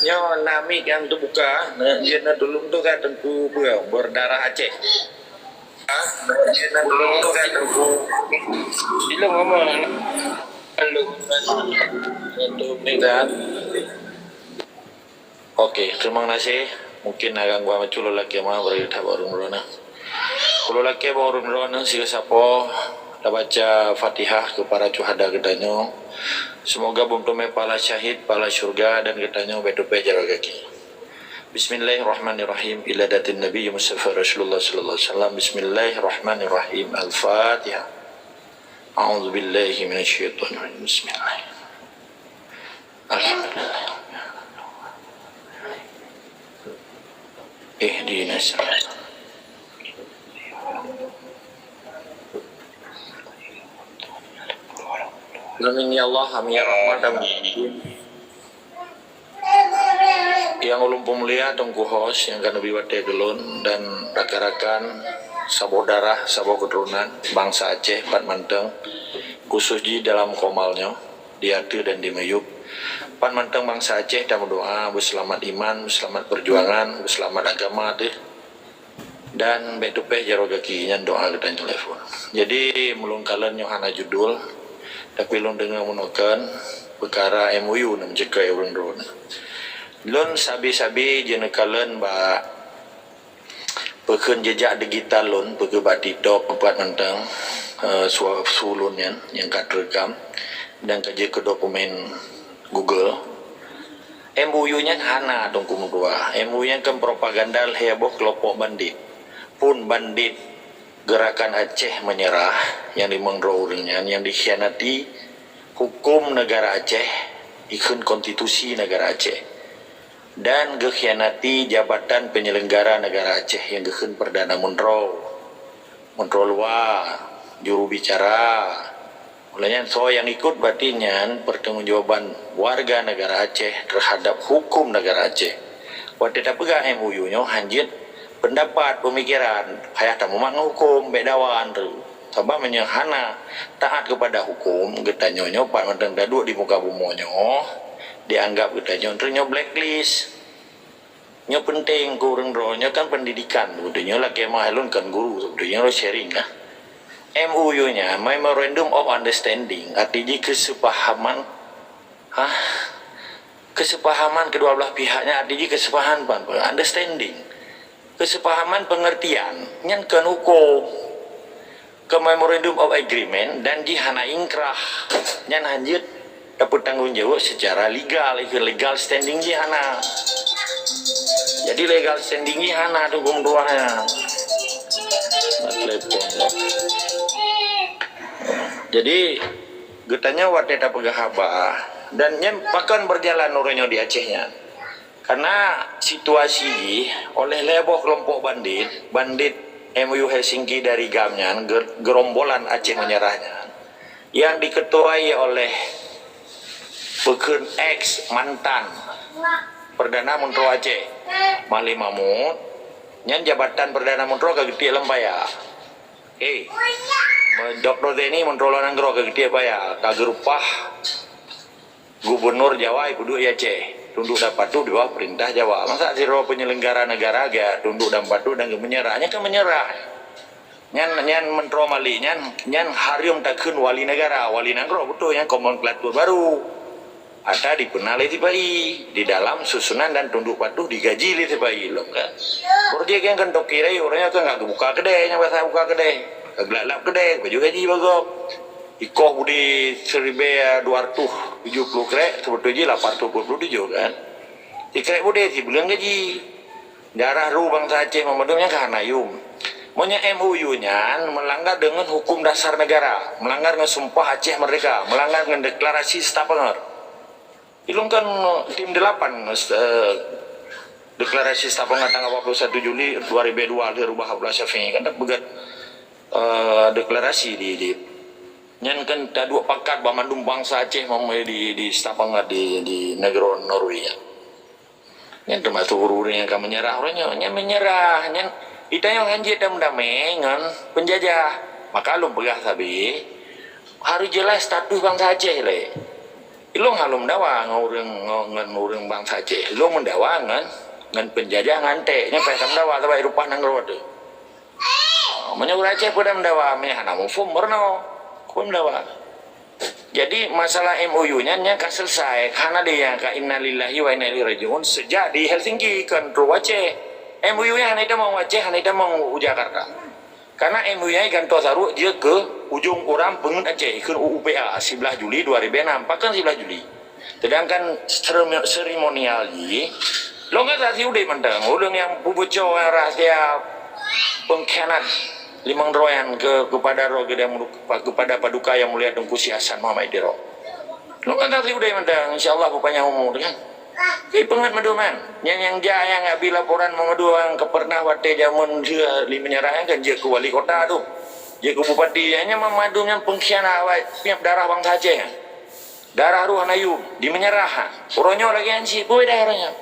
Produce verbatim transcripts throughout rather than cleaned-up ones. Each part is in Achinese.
Nyoe na mic nyang teubuka, na jeuet na tulông teuka Teungku peue, berdarah Aceh. Ha? Na jeuet na tulông teuka Teungku. Bila ngomong aneuk? Halo. Untuk ni kan. Oke, terima kasih. Mungkin agak gua macul lagi mah beri tak baru mrona. Kulo lakée bak ureuëng droeneuh sigoe sapo tabaca Fatihah keu para syuhada geutanyoe. Semoga beuteumé pahala syahid, pahala syurga dan geutanyoe bék teupéh jaroe gaki. Bismillahirrahmanirrahim. Ila datin Nabi Mustafa Rasulullah sallallahu alaihi wasallam. Bismillahirrahmanirrahim. Al-Fatihah. A'udzu billahi minasyaitonir rajim. Bismillah. Alhamdulillah. Ihdinas siratal. Amin ya Allah, amin ya Rahman, amin. Yang ulôn peumulia Teungku Hos nyang ka neubi watée keu lôn dan rakan-rakan saboh darah, saboh keuturonan bansa Aceh pat mantong, khusus jih dalam komal nyoe, di ateueh dan di miyueb. Pat mantong bansa Aceh tameudoa beuseulamat iman, beuseulamat peujuangan, beuseulamat agama teuh. Dan bék teupéh jaroe gaki nyan doa geutanyoe lé phon. Jadi, meulôn kalon nyoe hana judul, tapi lôn deungoe meunoe kon peukara M O U nyang meuceukai ureuëng droeneuh. Lôn sabe-sabe jeuet neukalon bak peukheun jejak digital lôn, peukheun bak TikTok, pat mantong, eh, sua-, su lôn nyan, nyang ka teurekam, dan ka jeuet keu dokumen Google. M O U nyan hana Teungku meutuah. M O U nyan kan propaganda lhée boh keulompok bandit. Phon bandit Gerakan Aceh Menyerah nyang limong droe ureuëng nyan nyang dikhianati huköm negara Aceh, ikheun konstitusi negara Aceh, dan geukhianati jabatan penyelenggara negara Aceh nyang geukheun Perdana Menteri, Menteri Luar, Jurubicara, Uleh nyan, soe nyang ikot, berarti nyan pertanggungjawaban warga negara Aceh terhadap huköm negara Aceh. Watée tapeugah M O U nyoe hanjeuet pendapat, pemikiran, payah tameumat ngon huköm, bék dawa nyoe. Sabab meunyoe hana taat kepada huköm, geutanyoe nyoe pat mantong taduek di muka bumoe nyoe, dianggap geutanyoe nyoe blacklist. Nyoe penting keu ureuëng droe, nyoe kan pendidikan, beutôi nyoe lakée meuah lôn kan guru, beutôi nyoe sharing lah. M O U nyan, Memorandum of Understanding, arti jih kesepahaman, hah? Kesepahaman kedua belah pihak nyan, arti jih kesepahaman, understanding. Kesepahaman pengertian, nyan kon huköm. Ke Memorandum of Agreement dan jih hana ingkrah, nyan hanjeuet tapeutanggong jaweueb secara legal, ikheun legal standing jih hana. Jadi legal standing jih hana tu gum dua nyan. Nak telepon dah. Jadi geutanyoe watée tapeugah haba dan nyan pakon berjalan uroe nyoe di Aceh nyan. Karena situasi jih oleh lhée boh keulompok bandit, bandit M O U Helsinki dari GAM nyan, ger-, gerombolan Aceh Menyerah nyan, yang diketuai oleh peukheun ex mantan Perdana Menteri Aceh, Malik Mahmud, nyan jabatan Perdana Menteri ka geutiek lam paya. Eh, Doktor Zaini Menteri Luar Negeri ka geutiek paya, ka geurupah Gubernur Jawa ipeuduek di Aceh, tunduk dan patuh di bawah perintah Jawa. Masa sidroe penyelenggara negara geuh tunduk dan patuh dan geumenyerah? Nyan kan menyerah. Nyan, nyan Menteri Malik nyan, nyan hareuem takheun wali negara. Wali nanggroe beutôi nyan nomenklatur baru. Ata dipeuna lé sipa-i di dalam susunan dan tunduk patuh digaji lé sipa-i lom kan. Projek nyang kan toke rayeuk, ureuëng nyan kan ka geubuka keudè, nyang biasa buka keudè. Ka geulap-lap keudè, baju gaji bagoe. Ikoh budé siribèe dua reutôh tujoh ploh krek, seubeutôi jih lapan reutôh ploh tujoh kan. Sikrek budé sibuleuen gaji. Darah ru bansa Aceh mandum nyan ka hana yum. Meunyoe M O U nyan meulanggar deungon hukum dasar negara, meulanggar ngon Sumpah Aceh Merdeka, meulanggar ngon deklarasi Stavanger. Ilong kan tim delapan, eh, deklarasi Stavanger tanggal dua puluh satu Juli dua ribu dua lheueh rubah Abdullah Syafi'i kan dak peugah, eh, deklarasi di, di Nyan kan taduek pakat banmandum bansa Aceh mamai di, di Stavanger di, di nanggroe Norway nyan. Nyan teumasok ureuëng nyang ka menyerah uroe nyoe. Nyan menyerah, nyan geutanyoe hanjeuet damé ngon penjajah. Maka lôn peugah sabe, harôh jeulaih status bansa Aceh lé. Ilôn hana lôn meudawa ngon ureuëng, ngon, ngon ureuëng bansa Aceh. Ilôn meudawa ngon, ngon peunjajah ngon anték. Nyan payah tameudawa sabab rupa nanggroe teuh. Meunyoe ureuëng Aceh peue meudawa, meunyoe hana muphom meurunoe, peue meudawa. Jadi masalah M O U nyan, nyan ka selesai. Hana lé nyang ka innalillahi wa inna ilaihi rajiun sejak di Helsinki, kon trôk Aceh. M O U nyan hana itamong u Aceh, hana itamong u Jakarta. Karena M O U nyan gantoe saruek jeuet keu ujong uram peungeuet Aceh, keu U U P A, siblaih Juli dua ribu enam. Pakon siblaih Juli? Sedangkan seremo-, seremonial jih, lôn kan saksi udeb mantong, ureuëng nyang peubuco rahsia pengkhianat limong droe nyan ke, kepada roh geude, kepada paduka yang mulia Teungku Syekh Hasan Muhammad Idris. Lôn kan saksi udeb mantong, insya Allah beupanyang umur kan. Tapi peungeut mandum nyan, nyang, nyang jak nyang abi laporan mandum nyang ka pernah watée jameun dia di meunyeurah nyan kan jeuet keu wali kota tu. Jeuet keu bupati, nyan mandum nyan pengkhianat awak darah bansa Aceh nyan. Darah ruh hana yum, di meunyeurah ha. Uroe nyoe lagée nyan cit, peue dah uroe nyoe.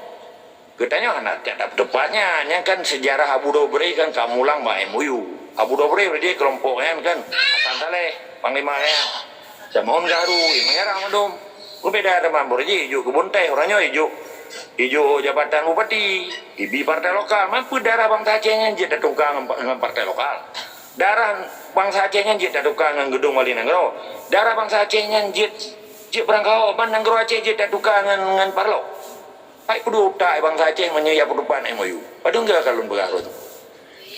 Geutanyoe hana that teupeu teupatnya, nyan kan sejarah Abu Dobre kan ka mulang bak M O U. Abu Dobre berarti kelompok nyan kan, Hasan Saleh, panglima nyan. Samahun Gahru, di meunyeurah mandum. Beubeda teuma Abu Dobre jih, ijok keu Bonteh, uroe nyoe ijok, ijok jabatan bupati, ibi partai lokal. Man peue darah bansa Aceh nyan jeuet tatuka ngon, ngon partai lokal. Darah bansa Aceh nyan jeuet tatuka ngon geudong wali nanggroe. Darah bansa Aceh nyan jeuet, jeuet peurangkaho ban nanggroe Aceh jeuet tatuka ngon, ngon parlok. Hai peudua utak bansa Aceh meunyoe jak peutupat M O U. Padahai enggak ka lôn peugah lôn.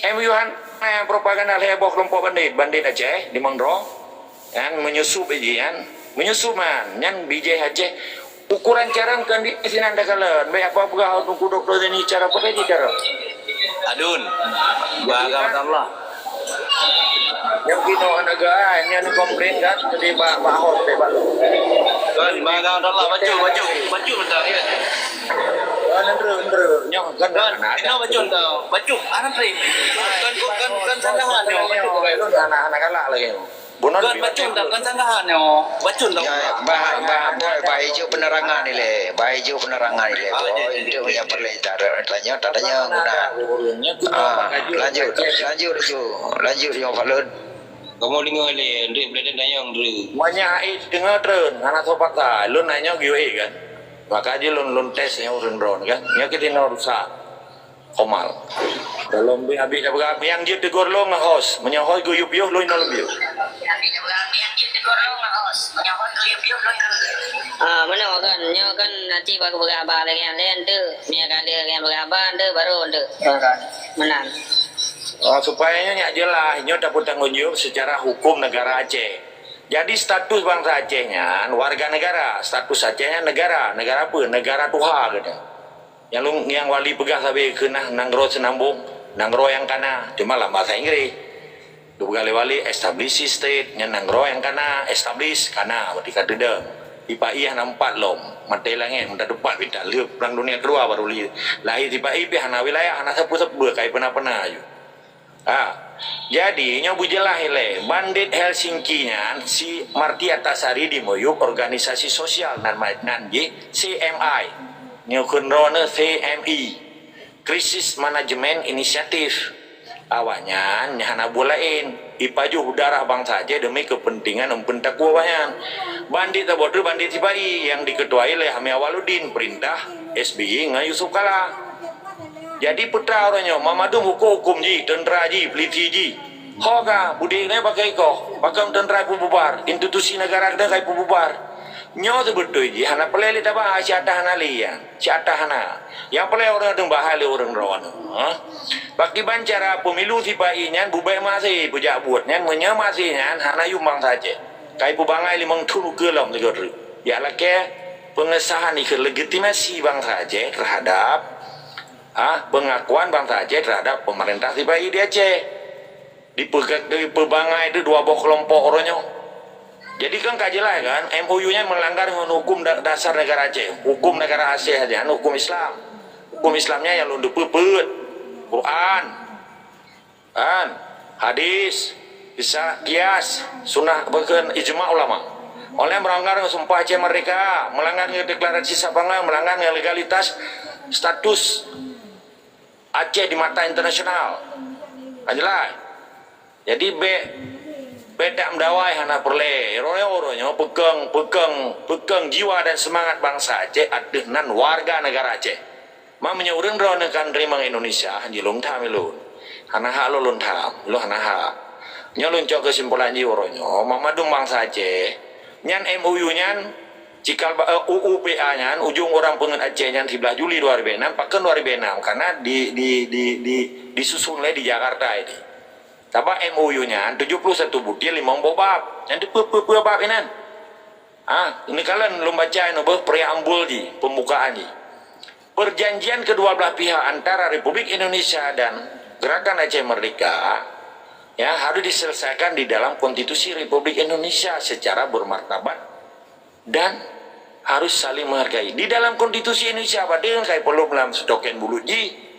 M O U han, eh, propaganda lhée boh kelompok bandit, bandit Aceh di Mondro. Nyan menyusup jih nyan, menyusup man, nyan bijéh Aceh. Ukuran carông kan di sinan takalon. Baik apa peugah Teungku Doktor Zaini cara pakai di cara. Adun, bak agama Allah. Nyang kinoe aneuk geuh, nyan komplain kan, jadi bak, bak hot, bak, bak. Kan, bak agama Allah, bacut, bacut, bacut mentah, ya. Kan, entre, entre, nyang kan, kan, aneuk. Inoe bacut tau, bacut, aneuk trik. Kan, kan, kan, sanggahan nyoe. Bacut, bacut, aneuk, aneuk galak lagi. Bunon. Kan bacut dah, kan sanggahan nyoe. Bacut dah. Ya, ya, bah, bah, boy, bah ijok penerangan ni leh. Bah ijok penerangan ni leh. Ah, boy, ya, ya, untuk ya, yang ya. Perlu tanya, tanya, tanya guna. Ah, lanjut, lanjut, lanjut, lanjut, yang Falun. Kamu dengar leh, Andre, boleh tanya, Andre. Banyak ai dengar terus, hana sobat ta. Lôn nanya giwe kan. Maka je lôn, lôn tes yang urun drone kan. Nya kita nak rusak. Komal. Kalau mbe habéh dah peugah, nyang jeuet teugor lôn ngon host. Meunyoe host geuyue piôh, lôn inoe lôn piôh. Ah, meunoe kan, nyoe kan nanti baru peugah haba lagée nyan lé, tu. Meunyoe ka lheueh nyan peugah haba, tu baru tu. Meunan. Ah, supaya nyoe nyak jeulaih, nyoe tapeutanggong jaweueb secara hukum negara Aceh. Jadi status bansa Aceh nyan warga negara, status Aceh nyan negara, negara apa? Negara tuha gitu. Nyang lôn, nyang wali peugah sabe keunan nanggroe seunambong, nanggroe nyang kana, teuma lam bahasa Inggréh. Geupeugah lé wali established state, nyan nanggroe nyang kana, established, kana, berarti ka teudong. Sipa-i hana meupat lom, maté langét, meutateupat bintang, lheueh Perang Dunia Kedua baru li-, lahé sipa-i pih hana wilayah, hana sapeue-sapeue, kai peuna-peuna aju. Ha. Jadi, nyoe beujeulaih ilée, bandit Helsinki nyan si Martti Ahtisaari di miyueb organisasi sosial nan ma-, nan jih C M I. Nyoe kheun droeneuh C M I, Crisis Management Initiative. Awaknyan nyan hana buet laén, ipajoh darah bansa Aceh deumi keupeuntengan eumpeuen takue awaknyan. Bandit saboh treuk bandit sipa-i nyang diketuai lé Hami Awaludin, peurintah S B Y ngon Yusuf Kala. Jadi peue teuma uroe nyoe, mandum huköm-huköm jih, teuntra jih, peulisi jih. Ho ka, beudé nyan pakai koh, pakon teuntra peububar, institusi negara keudeh kai peububar. Nyoe seubeutôi jih hana peureulée lé tabahas, siat hana lé nyan, siat hana. Nyang peureulée ureuëng teubahas lé ureuëng droeneuh. Pakriban cara pemilu sipa-i nyan bubek maséh peujak buet nyan, meunyoe maséh nyan hana yuem bansa Aceh. Kai peubangai limong thon ukeue lom sigoe treuk. Jak lakée pengesahan ikeu legitimasi bansa Aceh terhadap ha, pengakuan bansa Aceh terhadap pemerintah sipa-i di Aceh. Dipeuga-, dipeubangai teuh dua boh keulompok uroe nyoe. Jadi kan ka jeulaih kan, M O U nyan meulanggar ngon huköm da-, dasar negara Aceh, huköm negara Aceh nyan huköm Islam. Huköm Islam nyan nyang lôn teupeue peuet, Quran, kan, hadis, bisa kias, sunnah, bahkan ijma ulama. Oleh meulanggar ngon Sumpah Aceh Merdeka, meulanggar ngon deklarasi Sapangan, meulanggar ngon legalitas status Aceh di mata internasional. Kan jeulaih? Jadi bék Bèk that meudawai hana peureulèe. Uroe nyoe, uroe nyoe, peukong, peukong, peukong jiwa dan seumangat bansa Aceh ateueh nan warga neugara Aceh. Ma meunyoe ureueng droeneuh ka neuteurimong Indonesia, han jilôn tham lôn. Hana hak lôn lôn tham, lôn hana hak. Nyoe lôn cok keusimpulan jih uroe nyoe, ma mandum bansa Aceh, nyan M O U nyan, cikal ba-, eh, U U P A nyan, Ujong Urang Peungeut Aceh nyan siblaih Juli dua ribu enam, pakon dua ribu enam, karena di, di, di, di, disusun lé di Jakarta ini. Sabab M O U nyan tujuh puluh satu butir limong boh bab. Nyan teupeue-peue bab inan. Ha, neukalon lôn baca nyoe beuh preambul jih, pembukaan jih. Perjanjian kedua belah pihak antara Republik Indonesia dan Gerakan Aceh Merdeka, ya, harus diselesaikan di dalam Konstitusi Republik Indonesia secara bermartabat dan harus saling menghargai. Di dalam Konstitusi Indonesia, padahai kai pelom lam setoken bulut jih.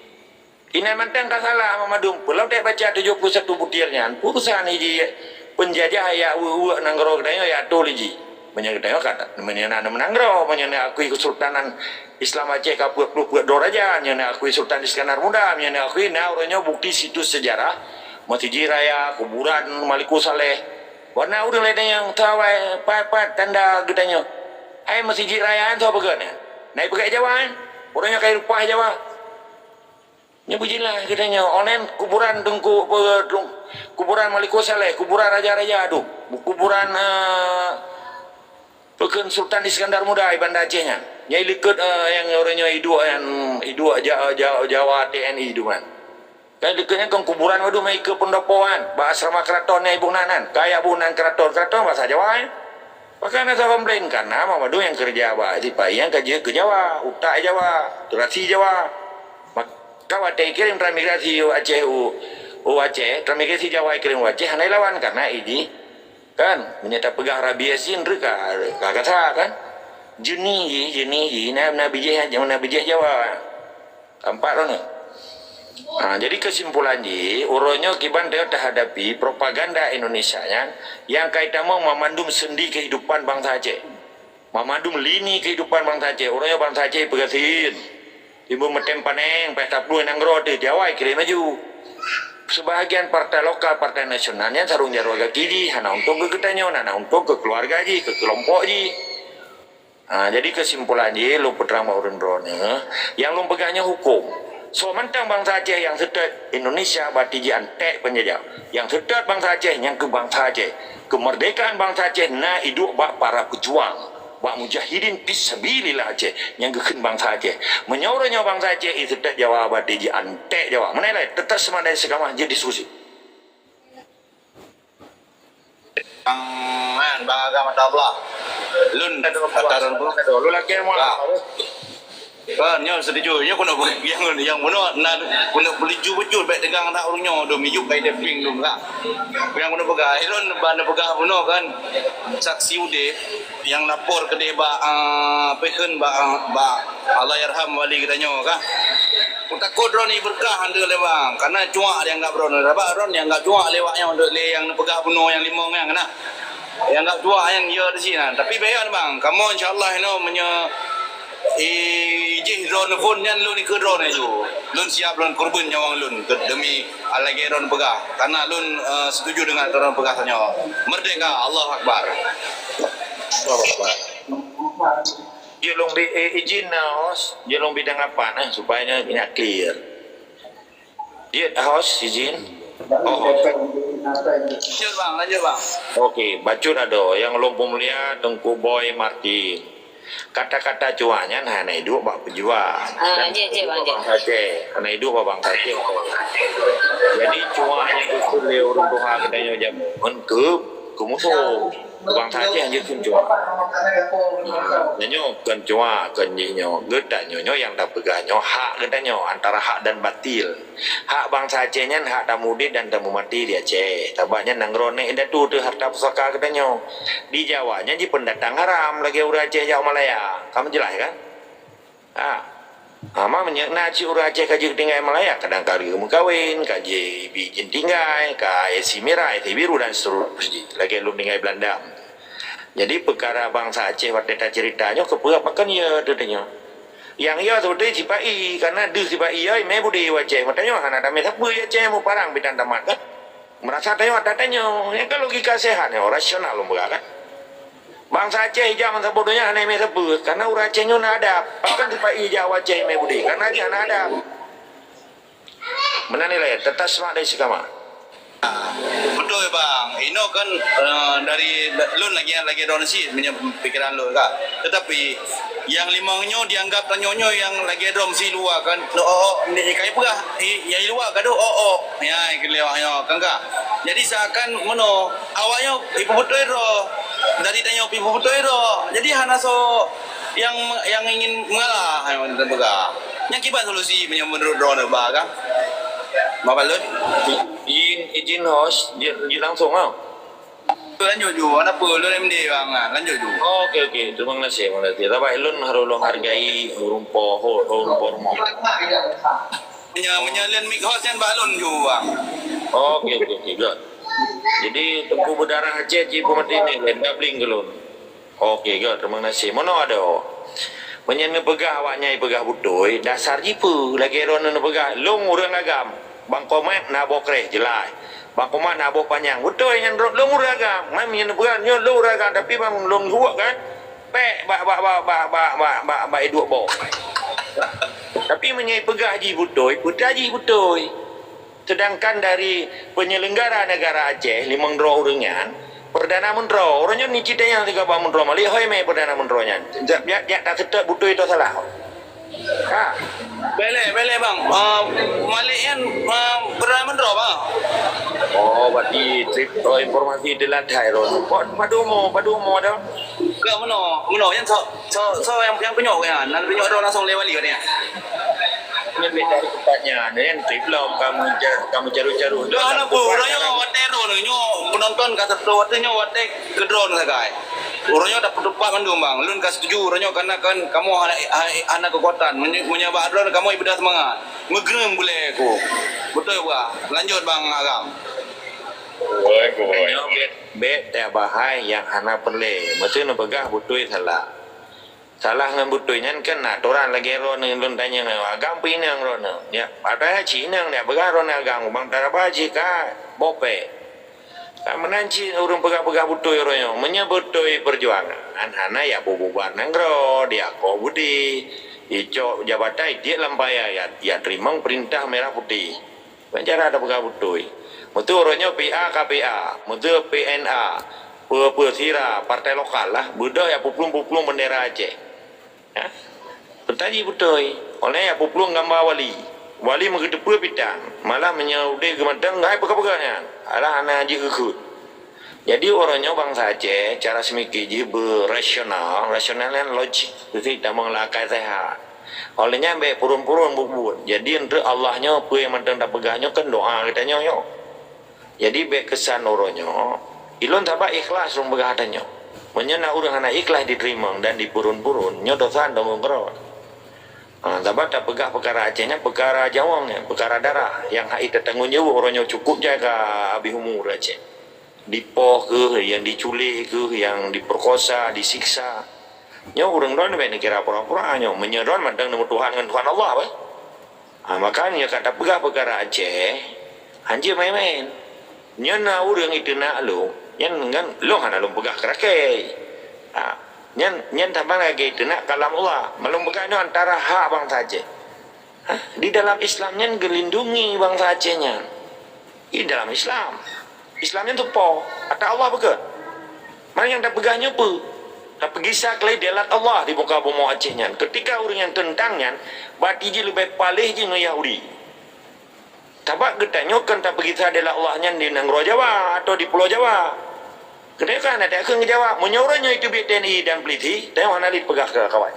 Inan mantong ka salah mandum. Peulom teubaca tujoh puluh satu butir nyan, peue urusan jih peunjajah jak weuek-weuek nanggroe geutanyoe jak atô lé jih. Meunyoe geutanyoe ka, meunyoe na nanggroe, meunyoe na akui Kesultanan Islam Aceh ka peuet puluh peuet droe raja, meunyoe na akui Sultan Iskandar Muda, meunyoe na akui na uroe nyoe bukti situs sejarah, Masjid Raya, kuburan Malikussaleh. Wana ureueng laén nyang tawai pat-pat tanda geutanyoe. Hai Masjid Raya nyan soe peugah nyan? Na ipeugah Jawa nyan? Uroe nyoe ka ireupah Jawa. Nyoe beujeulaih geutanyoe, online kuburan teungku, pe-, teung-, kuburan Malikussaleh, kuburan raja-raja tu, kuburan, eh, peukon Sultan Iskandar Muda di Banda Aceh nyan. Nyang likot, eh, nyang uroe nyoe iduek nyan, iduek Ja-, Ja-, Jawa T N I tu kan. Kan likot nyan kan kuburan waduh mai keu pendopoan, bak asrama keraton nyang iboh nan, kan? Kaya boh nan keraton, keraton bahasa Jawa, eh. Pakon na saboh komplain, karena Muhammad Dum nyang keureuja bak sipa-, nyang ka jeuet keu Jawa, utak Jawa, turasi Jawa. Maka watèe ikirém transmigrasi u Aceh, u, u Aceh, transmigrasi Jawa ikirém u Aceh, hana ilawan, karena idi, kan, meunyoe tapeugah rabies jih, ka, ka kasa, kan. Jeuni jih, jeuni jih, na, na bijéh, na bijéh Jawa. Tampak droeneuh. Ha, jadi kesimpulan jih, uroe nyoe kiban teuh tahadapi propaganda Indonesia nyan, nyang ka itamong mamandum sendi kehidupan bansa Aceh. Mamandum lini kehidupan bansa Aceh. Uroe nyoe bansa Aceh peugasien. Timbul meutém paneng, payah taplueng nanggroe teuh, Jawa ikirém laju. Sebahagian partai lokal, partai nasional nyan sarong jaroe gaki jih, hana untông keu geutanyoe, hana untông keu keuluwarga jih, keu keulompok jih. Ha, jadi keusimpulan jih, lôn peutrang bak ureueng droeneuh, nyang lôn peugah nyoe hukôm. Soe mantong bansa Aceh nyang seutôt Indonesia, berarti jih anték peunjajah. Nyang seutôt bansa Aceh, nyan keuh bansa Aceh. Keumeurdekaan bansa Aceh na iduek bak para peujuang, bak mujahidin fisabilillah Aceh, nyang geukheun bansa Aceh. Meunyoe uroe nyoe bansa Aceh iseutôt Jawa, berarti jih anték Jawa. Meunan lé, teutap seumangat dan istiqamah jeuet diskusi. Bang, man, bang agam mata Allah. Lôn kata orang tua. Lôn lakèe muat. Lah. Kan, nyoe setuju. Nyoe keuneuk nyang, nyang bunoe na keuneuk peuliju beujeuet bèk teugang aneuk ureueng nyoe dum, ijuk kai deping dum ka. Nyang keuneuk peugah, ilôn ban peugah bunoe kan. Saksi udép nyang lapor keudeh bak, ah, peukheun bak, ah, bak Allahyarham wali geutanyoe ka. Kutakot droeneuh ibeurkah andeueh lé bang, karena cuak dianggap droeneuh. Sabab droeneuh dianggap cuak lé wak nyoe lé nyang neupeugah bunoe nyang limong nyan keunan. Dianggap cuak nyan ya di sinan. Tapi bèk nyan bang, kamoe insya Allah inoe meunyoe, eh, jih droeneuh phôn nyan lôn ikeu droeneuh ju. Lôn siap lôn kurban nyawöng lôn keu, demi lagèe droeneuh peugah. Karena lôn, eh, setuju dengan droeneuh peugah tanyoe. Merdeka, Allahu Akbar. Allahu Akbar. Jeuet lôn bri, eh, izin na, host. Jeuet lôn bri tanggapan, eh, supaya nyan, nyan clear. Jeuet, host, izin. Oh, host. Lanjut, bang. Lanjut, bang. Okey, bacut adoe nyang lôn peumulia Teungku Boy Martin. Kata-kata cuak nyan hana iduek bak peujuang. Ah, jeuet, jeuet, bang, jeuet. Bangsa Aceh. Hana iduek bak bangsa Aceh. Jadi, cuak nyang geukheun lé ureueng tuha geutanyoe jameun keu, keu musoh. Bangsa Aceh hanjeuet kheun cuak. Tanyoe kon cuak, kon jih nyoe. Geutanyoe nyoe nyang tapeugah nyoe hak geutanyoe antara hak dan batil. Hak bangsa Aceh nyan hak tamuudép dan tamumati di Aceh. Sabab nyan nanggroe nèk indatu teuh harta pusaka geutanyoe. Di Jawa nyan jipeundatang haram lagèe ureueng Aceh jak Malaya. Ka meujeulaih kan? Ha. Ha, ma meunyoe na cit ureueng Aceh ka jeuet tinggai Malaya, kadang ka geumeukawen, ka jibi ijin tinggai, ka A C mirah, A C biru dan seterusnya. Lagèe lôn tinggai Belanda. Jadi peukara bansa Aceh watèe taceurita nyoe keupeue pakon ya teuh tanyoe. Nyang ya seubeutoe sipa-i, karena deuh sipa-i ya imè budé u Aceh. Meutanyoe hana tamè sapeue Aceh muparang bidan tamat kan. Meurasa tanyoe ata tanyoe. Nyan kan logika sehat nyoe, rasional lôn peugah kan. Bansa Aceh ijak bansa bodoh nyan hana imé sapeue, karena ureuëng Aceh nyoe na adab. Pakon sipa-i ijak u Aceh imé budi, karena jih hana adab. Meunan nilai, tetas semak dari si kama. Beutôi bang, inoe kan eh, dari lôn lagée lagée droeneuh cit meunyoe pikeran lôn ka. Teutapi nyang limong nyoe dianggap tanyoe nyoe nyang lagée droeneuh si luwa kan, oh oh, ni kai peugah, nyang luwa gadoh oh oh. Ya, keu lewat nyoe kan ka. Jadi seakan meunoe, awak nyoe ipeubeutôi droe, dari tanyoe ipeubeutôi droe. Jadi hana soe nyang nyang ingin mengalah nyang peugah. Nyang kiban solusi meunyoe meunurot droeneuh ba ka? Bapak Lut? Izin, izin host, jeuet, jeuet langsung ah. Lanjut ju, ada apa? Lôn M D bang, ah, lanjut ju. Oke, oke. Terima kasih, terima kasih. Tapi lôn harus lôn hargai ureuëng po, ho, ureuëng po rumoh. Meunyoe meunyoe lôn mik host nyan bak lôn ju bang. Oke, oke, oke. Good. Jadi Teungku Berdarah Aceh cit peumati ni, lôn doubling keu lôn. Oke, good. Terima kasih. Meunoe adoe. Meunyoe neupeugah awak nyan peugah beutôi, dasar jih peue lagée droeneuh neupeugah, lôn ureuëng agam. Bang Komat na boh kreh, jeulaih. Bang Komat na boh panyang. Beutôi nyan lôn ureuëng agam. Man meunyoe neupeugah nyoe lôn ureuëng agam, tapi bang lôn huok kan, pék bak bak bak bak bak bak bak bak iduek boh. Tapi meunyoe peugah jih beutôi, peugah jih beutôi. Sedangkan dari penyelenggara negara Aceh, limong droe ureuëng nyan, Perdana Menteri, ureuëng nyan ni cita nyang tiga ba Menteri Malik, hoi mé Perdana Menteri nyan. Jak jak jak tak seutôt beutôi atau salah. Ha. Belek, belek bang. Uh, Malik nyan uh, Perdana Menteri bang. Oh, berarti trip oh, informasi dilantai roh. Kok padu mo, padu mo dah. Ke meno, meno yang so so so yang yang penyok ya. Nan penyok dah langsung lewat lihat ya. Ini beda tempatnya. Ada yang trip lah kamu kamu caru-caru. Dah nak pun raya watai roh nyo penonton ka satu watai nyo watai ke drone sagai. Uroe nyoe dapat tepat mandum bang. Lôn ka setuju uroe nyoe karena kan kamu hana hana kekuatan. Meunyoe meunyoe bak drone kamu ibadah semangat. Meugreum bulée ku. Beutôi bah. Lanjut bang Agam. Oi, oi. Nyoe bek bek tak bahai yang hana perle. Mesti neupeugah beutôi salah. Salah ngon beutôi nyan kan aturan lagée droeneuh lôn tanyong agam pih inong droeneuh. Ya, padahai cit inong dak peugah droeneuh agam bang taraba jih ka bope. Ka meunan cit ureuëng peugah-peugah beutôi uroe nyoe. Meunyoe beutôi peujuangan hana ya bububar nanggroe, diakoh budi, icok jabatan itiek lam paya ya, ya teurimong peurintah merah putih. Ngon cara tapeugah beutôi. Meuseu uroe nyoe P A K P A, meuseu P N A, peue-peue sira partai lokal lah, beudôh ya puplueng-puplueng bendera Aceh. Ha? Peutaji beutôi. Oleh ya puplueng gamba wali. Wali meugeuteupeue pitang, malah meunyoe udeb geumatang hai peugah-peugah nyan, alah hana jeuet geukheun. Jadi uroe nyoe bansa Aceh cara seumike jih beurasional, rasional nyan logik, keuti tamong lakée sehat. Oleh nyan bék purun-purun buet-buet. Jadi eunteuk Allah nyoe peue nyang mantong tapeugah nyoe kan doa geutanyoe nyoe. Jadi bék keusan uroe nyoe, ilôn sabab ikhlas lôn peugah geutanyoe. Meunyoe na ureuëng hana ikhlas diteurimong dan dipurun-purun, nyoe dosa dong keudroe. Ha, sabab tapeugah peukara Aceh nyan peukara nyawöng nyan, peukara darah nyang hak tatanggong jaweueb uroe nyoe cukup jai ka habéh umu Aceh. Dipoh keuh, nyang diculéh keuh, nyang dipeurkosa, disiksa. Nyoe ureuëng droen bék neukira pura-pura nyoe. Meunyoe droen mantong neumeutuhan ngon Tuhan Allah bah. Ha, maka nyoe ka tapeugah peukara Aceh, hanjeuet main-main. Nyoe na ureuëng iteunak lôn, nyan ngon lôn hana lôn peugah keu rakée. Ha, nyan nyan saban lagée iteunak kalam Allah. Malôn peugah nyoe antara hak bansa Aceh. Ha, di dalam Islam nyan geulindungi bansa Aceh nyan. Di dalam Islam. Islam nyan teupo, ata Allah beukeue. Mana nyang tapeugah nyoe peue? Tapeugisa keu delat Allah di muka bumoe Aceh nyan. Ketika ureuëng nyang teuntang nyan, bati jih leubeh paléh jih ngon Yahudi. Sabab geutanyoe kon tapeugisa delat Allah nyan di nanggroe Jawa atau di Pulo Jawa. Keuneuk kan ada keu geujawab, meunyoe uroe nyoe iteubiet T N I dan polisi, tanyoe hana lé peugah keu kawan.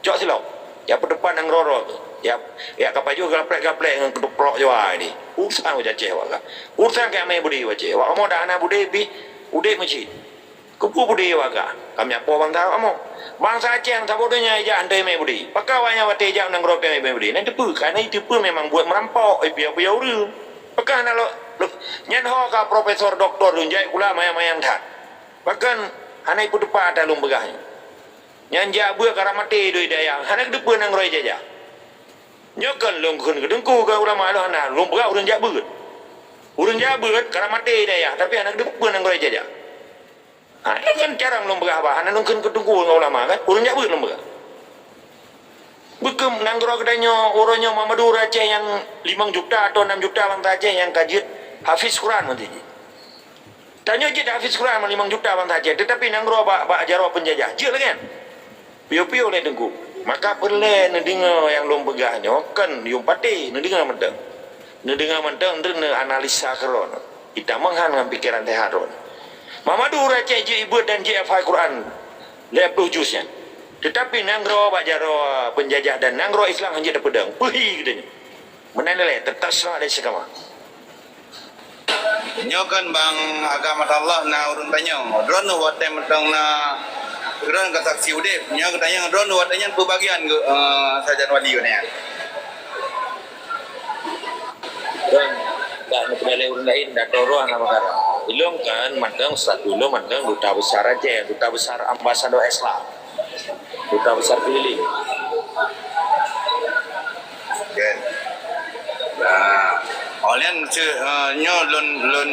Cok silop. Ya peuteupat nanggroe tu. Ya ya ka pajoh gaplek-gaplek ngon keutuprok Jawa ni. Urusan ujace awak ka. Urusan kami budi wace. Awak kamoe dah hana budi pih udeb meucit. Keupeue budi awak ka? Kami apoh bansa awak kamoe. Bansa Aceh nyang saboh donya ijak hantei mé budi. Pakon awak nyan watée ijak nanggroe pih mé budi. Nyan teupeue, karena teupeue memang buet meurampok, eh, piya-piya ureuëng. Pakon hana lo, lo nyan ho ka profesor doktor lôn jai pula mayang-mayang that. Pakon hana ipeuteupat ata lôn peugah nyoe. Nyan jak beuet ka rab maté doi dayang, hana keudeupeue nanggroe jajah. Nyoe kon lôn kheun keu teungku keu ulama lôn hana, lôn peugah ureuëng jak beuet. Ureuëng jak beuet, karab maté di dayah, tapi hana geuteupeue nanggroe jijajah. Ha, nyan kan carông lôn peugah bah, hana lôn kheun keu teungku ngon ulama kan. Ureuëng jak beuet lôn peugah. Beukeum nanggroe geutanyoe, uroe nyoe Madura Aceh nyang limong juta atau enam juta bansa Aceh nyang ka jeuet hafiz Quran meuntri jih. Tanyoe jeuet hafiz Quran limong juta bansa Aceh, tetapi nanggroe bak, bak jaroe peunjajah jeuet lagée nyan. Piôh-piôh lé teungku. Maka peureulée neudeungoe nyang lôn peugah nyoe, kon yum patéh, neudeungoe mantong. Neudeungoe mantong, neuanalisa keudroe. Itamong han ngon pikeran seuhat droe. Madura Aceh jeuet ibeuet dan jeuet hafai Quran lhée ploh juz nyan. Teutapi nanggroe bak jaroe peunjajah dan nanggroe Islam han jeuet tapeudong. Peuhi geutanyoe. Meunan lé, teutasra lé sikama. Nyoe kan bang agama Allah na ureuëng tanyong. Droeneuh watée mantong na droeneuh ka saksi udeb. Nyoe geutanyong droeneuh watée nyan peubagian geu, eh, sajan wali nyan. Droen bak neupeudalai ureuëng laén dan droe hana meukaran. Ilong kan mantong satu ilong mantong duta besar Aceh, duta besar ambasador Islam. Duta besar keliling. Kan. Nah, oleh nyan, eh, nyoe lôn, lôn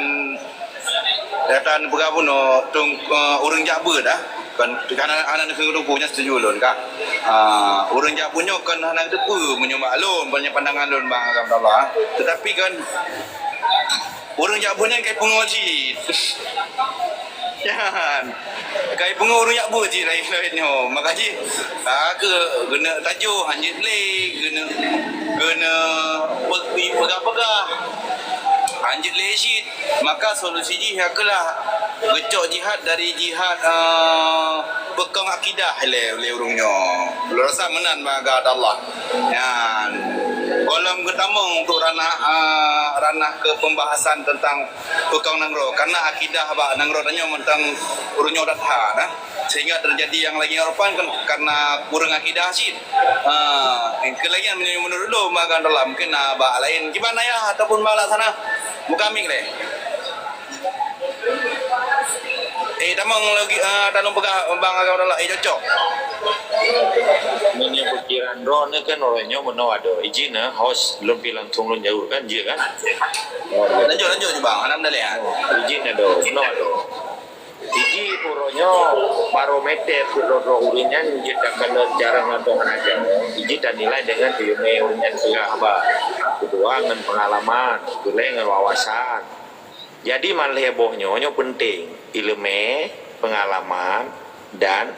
data neupeugah bunoe tung, eh, ureuëng jak beuet dah. Kan, kan hana, hana neukheun teungku nyan setuju lôn kah. Ah, ureuëng jak beuet nyoe kan hana teupeue meunyoe bak lôn, meunyoe pandangan lôn bang agam Allah. Tetapi kan ureuëng jak beuet nyan kai peungoh cit. Nyan. Kai peungoh ureuëng jak beuet cit laén-laén nyoe. Maka jih, ah, keu geuneuk tajoh, hanjeuet lé, geuneuk, geuneuk pe-, peugah-peugah. Hanjeuet lé cit. Maka solusi jih yakeulah geucok jihad dari jihad, eh, peukong akidah lé, lé ureuëng nyoe. Lôn rasa meunan bang agam Allah. Nyan. Gohlom geutamong untuk ranah, ah, ranah ke pembahasan tentang peukong nanggroe. Karena akidah bak nanggroe tanyoe mantong ureuëng nyoe that that, nah. Sehingga terjadi nyang lagée nyoe rupa kan karena kureueng akidah cit. Ah, keu lagée nyan meunurot lôn bang agam Allah mungkin na bak laén. Kiban ayah ataupun bang laksana? Buka mik lé. Eh, tamong lagi, ah, tanong peugah bang agam Allah, eh, cocok. Meunyoe pikiran droeneuh kan uroe nyoe meunoe adoe. Ijin na, host lôn pi langsung lôn jaweueb kan, jeuet kan? Lanjut, lanjut je bang, alhamdulillah. Ijin adoe, meunoe adoe. Iji uroe nyoe barometer keu droe-droe ureuëng nyan jeuet takalon jarang atau hana jarang. Iji tanilai deungon ileumé ureuëng nyan peugah haba. Keudua ngon peungalaman, keulhée ngon wawasan. Jadi, manlhée boh nyoe, nyoe peunteng, ileumé, peungalaman, dan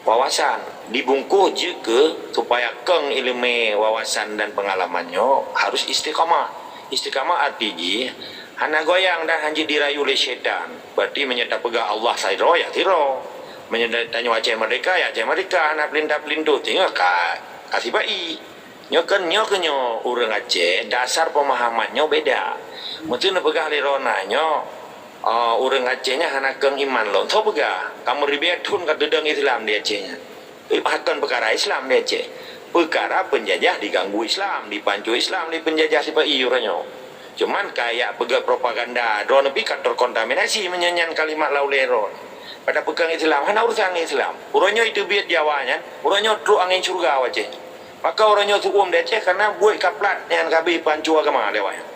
wawasan. Dibungkôh jeuet keu supaya kong ileumé, wawasan, dan peungalaman nyoe harus istiqamah. Istiqamah arti jih hana goyang dan hanjeuet dirayu lé syaitan. Berarti meunyoe tapeugah Allah sidroe, ya sidroe. Meunyoe tanyoe Aceh Merdeka, ya Aceh Merdeka, hana peulintah-peulintah, singoh ka, ka sibai. Nyoe keuh, nyoe keuh nyoe ureuëng Aceh, dasar peumahaman nyoe beda. Meuseu neupeugah lé droeneuh nyoe, eh, ureuëng Aceh nyan hana kong iman lom. Soe peugah? Ka meuribée thon ka teudong Islam di Aceh nyan. Eh, kon peukara Islam di Aceh. Peukara peunjajah diganggu Islam, dipanco Islam lé peunjajah sipa-i uroe nyoe. Cuman kaya peugah propaganda, droeneuh pih ka terkontaminasi meunyoe nyan kalimat laulée droeneuh. Pada peukong Islam, hana urusan ngon Islam. Uroe nyoe iteubiet Jawa nyan, uroe nyoe trok angén syeuruga u Aceh. Maka uroe nyoe su'uem di Aceh kana buet ka plat nyang ka habéh panco agama lé awaknyan.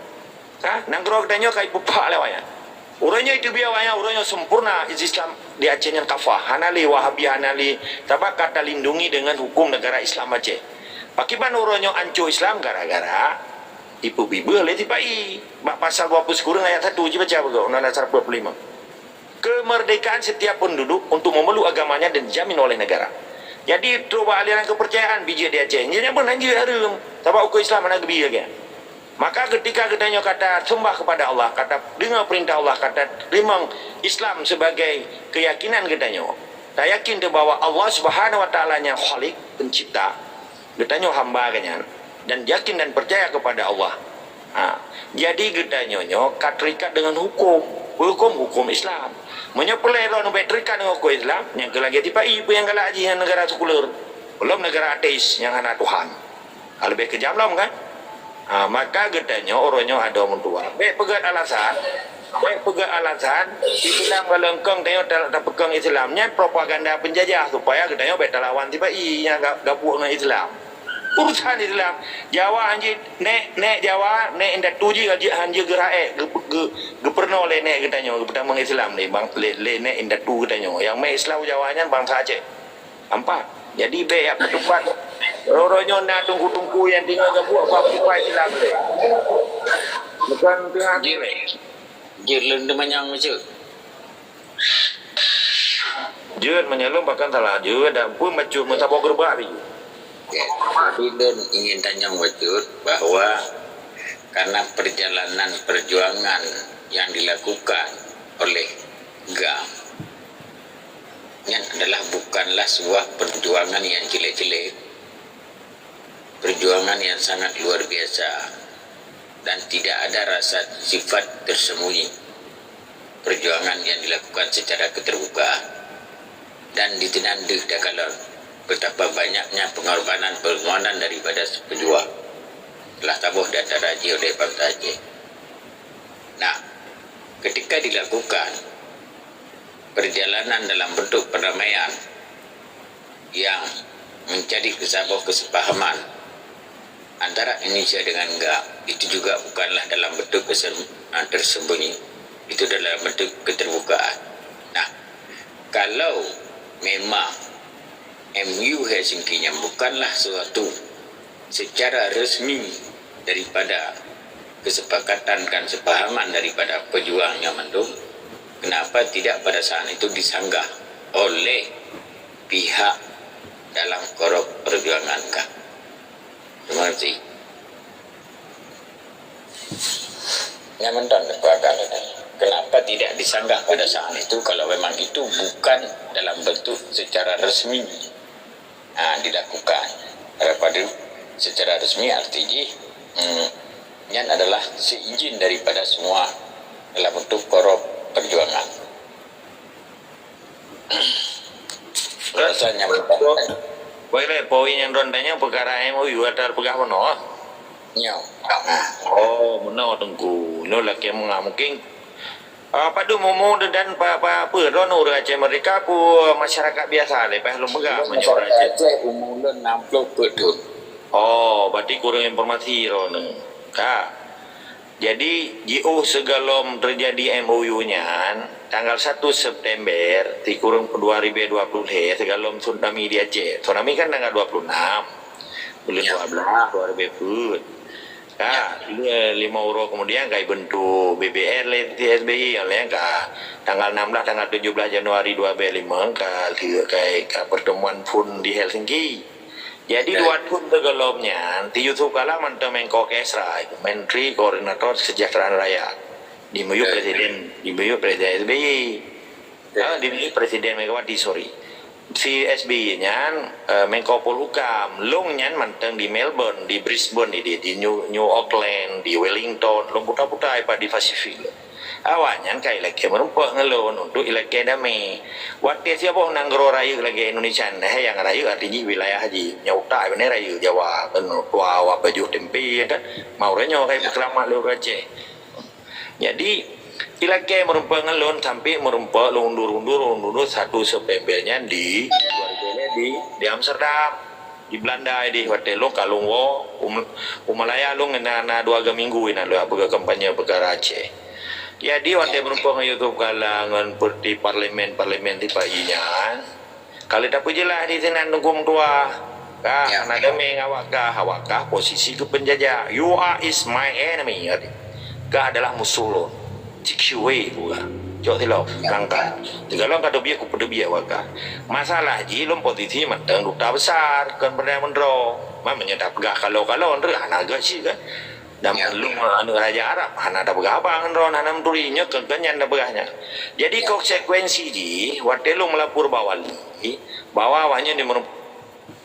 Ka, nanggroe geutanyoe ka ipeupak lé awaknyan. Uroe nyoe iteubiet awaknyan, uroe nyoe sempurna Islam di Aceh nyan kafah. Hana lé Wahabi, hana lé, sabab ka talindungi deungon huköm negara Islam Aceh. Pakiban uroe nyoe anco Islam gara-gara ipeubibeuh lé sipa-i. Bak pasal dua puluh sikureueng ayat satu, jibaca beugöt, Undang-Undang seratus empat puluh lima. Kemerdekaan setiap penduduk untuk memeluk agamanya dan dijamin oleh negara. Jadi, trok bak aliran kepercayaan bijéh di Aceh, nyan pun hanjeuet hareuem, sabab huköm Islam hana geubi lagée. Maka, ketika geutanyoe ka taseumbah kepada Allah, ka tadeungoe peurintah Allah, ka tateurimong Islam sebagai keyakinan geutanyoe, tayakin bahwa Allah Subhanahu wa Taala nyang Khaliq, Pencipta, geutanyoe hamba Geuh nyan dan yakin dan peucaya keupada Allah. Ha, jadi geutanyoe nyoe ka teuikat deungon huköm, huköm, huköm Islam. Meunyoe peureulée droeneuh bék teuikat deungon huköm Islam, nyang keu lagée sipa-i peue nyang galak jih ngon neugara sekuler, gohlom neugara ateis nyang hana Tuhan. Ha, leubeh keujam lom kan? Ha, maka geutanyoe uroe nyoe adoe meutuah. Bék peugét alasan, Bék peugét alasan, Islam ka lengkong tanyoe ta-, tapeukong Islam. Nyan propaganda peunjajah supaya geutanyoe bék talawan sipa-i nyang ga-, gabuk ngon Islam. Urusan Islam. Jawa hanjeuet, nèk, nèk Jawa, nèk indatu jih hanjeuet, hanjeuet geuraék, geu-, geu-, geupeurunoe lé nèk geutanyoe, geupeutamong Islam lé bang, lé, lé nèk indatu geutanyoe. Nyang mè Islam Jawa nyan bansa Aceh. Ampat. Jadi, bèk jak peutupat. Uroe nyoe na teungku-teungku nyang tinggai geubuet bak peutupat Islam lé. Bukan teuhah jih lé. Jeuet lôn teumanyong bacut. Jeuet meunyoe lôn bahkan salah jeuet, dan peue bacut meusaboh geureubak laju. Oke. Jadi lôn ingin tanyong bacut bahwa karena perjalanan perjuangan yang dilakukan oleh GAM nyan adalah bukanlah sebuah perjuangan yang jelek-jelek, perjuangan yang sangat luar biasa dan tidak ada rasa sifat tersembunyi. Perjuangan yang dilakukan secara keterbukaan dan ditenan deuh takalon betapa banyaknya pengorbanan-pengorbanan daripada pejuang telah taboh di antara jih oleh bangsa Aceh. Nah, ketika dilakukan perjalanan dalam bentuk perdamaian yang menjadi saboh kesepahaman antara Indonesia dengan GAM, itu juga bukanlah dalam bentuk kesem-, ah, tersembunyi, itu dalam bentuk keterbukaan. Nah, kalau memang M U Helsinki nyan bukanlah suatu secara resmi daripada kesepakatan dan sepahaman daripada pejuang nyan mandum, kenapa tidak pada saat itu disanggah oleh pihak dalam korop perjuangan GAM? Terima kasih. Nyan mantong keuadaan. Kenapa tidak disanggah pada saat itu kalau memang itu bukan dalam bentuk secara resmi, ha, dilakukan? Daripada secara resmi arti jih, hmm, nyan adalah seizin daripada semua dalam bentuk korop perjuangan. Rasa nyaman. Boleh, poin nyang droen tanyong peukara M O U atra peugah bunoe. Nyoe. Oh, bunoe Teungku. Nyoe lakèe meunga mungkin, ah, padum umu dan pa, pa, peue droen ureueng Aceh Merdeka peue masyarakat biasa lé, paih lôn peugah meunyoe ureueng Aceh. Aceh umu lôn enam puluh peuet thon. Oh, berarti kurang informasi droen. Ka. Jadi, jiôh sigohlom teujadi M O U nyan, tanggal satu September, sikureueng dua ribèe dua puluh lhèe, sigohlom tsunami di Aceh. Tsunami kan tanggal dua puluh enam buleuen dua belas, dua ribèe peuet. Ka, li-, lima uroe kemudian ka ibentuk B B R lé S B Y, nyang laén ka tanggal enam belas, tanggal tujuh belas Januari dua ribèe lima ka, ka, ka pertemuan pun di Helsinki. Jadi, dua thôn sigohlom nyan, si Yusuf Kalla mantong Menko Kesra, Menteri Koordinator Kesejahteraan Rakyat. Dimiyueb presiden, dimiyueb presiden S B Y. Ah, dimiyueb presiden Megawati, sorry. Si S B Y nyan, eh, Menko Polhukam, lôn nyan mantong di Melbourne, di Brisbane, di, di New, New Auckland, di Wellington, lôn puta-puta ipat di Pasifik. Awaknyan ka ilakèe meurumpok ngon lôn untuk ilakèe damé. Watèe siaboh nanggroe rayeuk lagèe Indonesia, nah, nyang rayeuk arti jih wilayah jih. Nyang utak iban rayeuk Jawa, kan, tuha awak pajoh tempe, kan. Mau uroe nyoe ka ipeuselamat lé ureueng Aceh. Jadi, ilakèe meurumpok ngon lôn sampai meurumpok lôn undur-undur, lôn undur satu September nyan di, di, di Amsterdam. Di Belanda idéh watèe lôn ka lôn woe, um, u Malaya lôn na, na dua ga minggu inan lôn peugah kampanye peukara Aceh. Jadi watèe meurumpok ngon Yusuf Kalla ngon peuti parlemen-parlemen tipa ié nyan, ka lheueh tapeujeulaih di sinan Teungku Meutuah. Ka, ya, hana damé ngon awak kah, awak kah posisi keu peunjajah. You are is my enemy, kata. Kah adalah musuh lôn. Cik Shuwe buka. Cok silop, ya, langkah. Tegalong ka teubiet, ku peuteubiet awak kah. Masalah jih lôn posisi mantong duta besar, kon Perdana Menteri. Man meunyoe tapeugah kalo-kalo, nreuh hana geuchik kan. Dan, ya, lôn aneuk raja Arab, hana tapeugah haba ngon droen, hana meuturi. Nyoe kon, kon nyan tapeugah nyan. Jadi, ya, konsekuensi jih, watèe lôn meulapor bak wali, bahwa awaknyan di meureumpok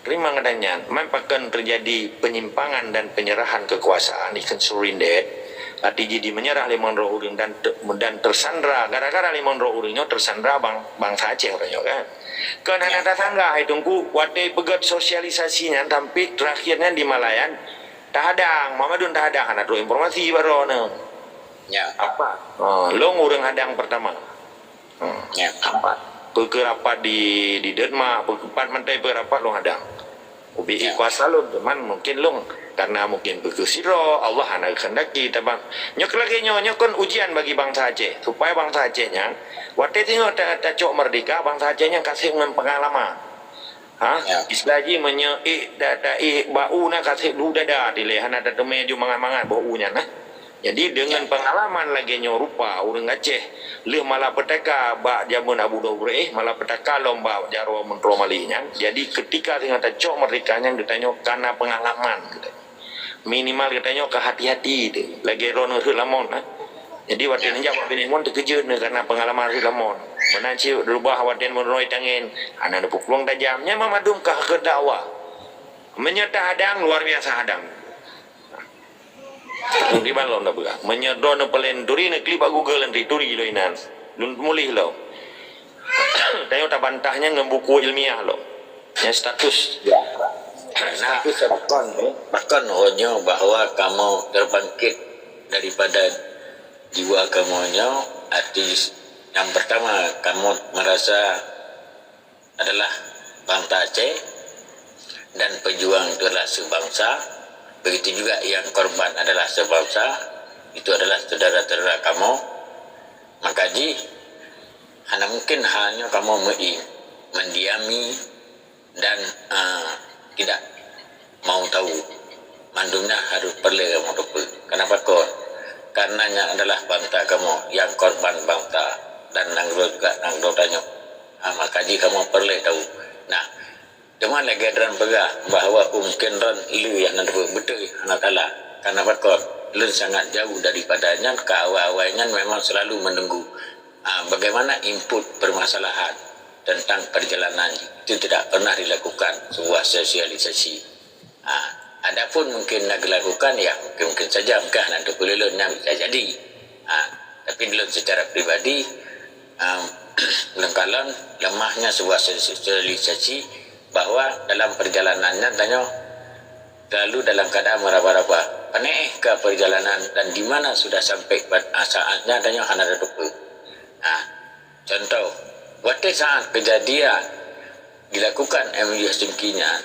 Teurimong gata nyan, man pakon teujadi penyimpangan dan penyerahan kekuasaan, ikheun surrender, arti jih di menyerah limong droe ureueng dan te-, dan tersandra, gara-gara limong droe ureueng nyoe tersandra bang-, bansa Aceh uroe nyoe kan. Kon hana, ya, tasandra hai Teungku, watèe peugöt sosialisasi nyan sampai terakhir nyan di Malayan, tahadang, Muhammadun tahadang, hana trok informasi bak droeneuh. Ya. Apa? Ha, lôn ureueng hadang pertama. Hmm. Ya. Rapat. Peue keuh rapat di, di Denmark, peue keuh pat mantai peue rapat lôn hadang. Ubit kuasa lôn, teuma mungkin lôn karena mungkin beukeusidroe, Allah hana geukehendaki tabang. Nyoe keu lagèe nyoe, nyoe kon ujian bagi bansa Aceh, supaya bansa Aceh nyan watèe singoh ta-, tacok merdeka, bansa Aceh nyan ka sép ngon peungalaman. Ha? Ya. Istilah jih meunyoe ék da-, da-, ék bak u na ka sép lu dada dilèe, hana tateumé ju mangat-mangat boh u nyan, nah. Jadi, deungon peungalaman lagèe nyoe rupa ureueng Aceh, lheueh malapetaka bak jameun Abu Dawud Ibrahim, malapetaka lom bak jaroe Muntroe Malik nyan. Jadi, keutika singoh tacok merdeka nyan geutanyoe kana peungalaman geutanyoe. Minimal geutanyoe ka hati-hati teuh, lagèe droeneuh rhot lamon, nah. Jadi, watèe neujak bak Binéh Mon teukeujot neuh kana peungalaman rhot lamon. Meunan cit reubah watèe meuroi tangen, hana neupeupulang tajam. Nyan mandum ka keu dakwah. Meunyoe tahadang, luar biasa hadang. Kiban lom na peugah. Meunyoe droeneuh peulen turi, neuklip bak Google, neuntri turi lom inan. Lôn muléh lom. Tanyoe tabantah nyan ngon buku ilmiah lom. Nyan status. Ya. Status pakon, eh? Pakon ho nyoe bahwa kamoe terbangkit daripada jiwa kamoe nyoe, arti yang pertama, kamoe merasa adalah bangsa Aceh dan pejuang itu adalah sebangsa, begitu juga yang korban adalah sebangsa, itu adalah saudara-saudara kamoe. Maka jih hana mungkin hal nyoe kamoe meuieng, mendiami dan, eh, tidak mau tahu. Mandum nyan harôh peureulèe kamoe teupeue. Kenapa kon? Karena nyan adalah bangsa kamoe nyang korban bangsa dan nanggroe juga nanggroe tanyoe. Ha, maka jih kamoe peureulèe tahu. Nah, teuma lagèe droen peugah bahwa mungkin droen le nyang na teupeue, beutôi, hana salah. Kenapa kon? Lôn sangat jauh daripada nyan, keu awai-awai nyan memang selalu menunggu, ah, bagaimana input permasalahan tentang perjalanan itu tidak pernah dilakukan sebuah sosialisasi. Ha, adapun mungkin na geulakukan, ya, mungkin-mungkin saja, mungkin hana teupeue lé lôn, nyan bisa jadi. Ha, tapi lôn secara pribadi, um, lôn kalon lemahnya sebuah sosialisasi bahwa dalam perjalanan nyan tanyoe selalu dalam keadaan meraba-raba. Panéh ka perjalanan dan di mana sudah sampai pa-, saatnya tanyoe hana teupeue. Ha, contoh, watèe saat kejadian dilakukan M O U Helsinki nyan,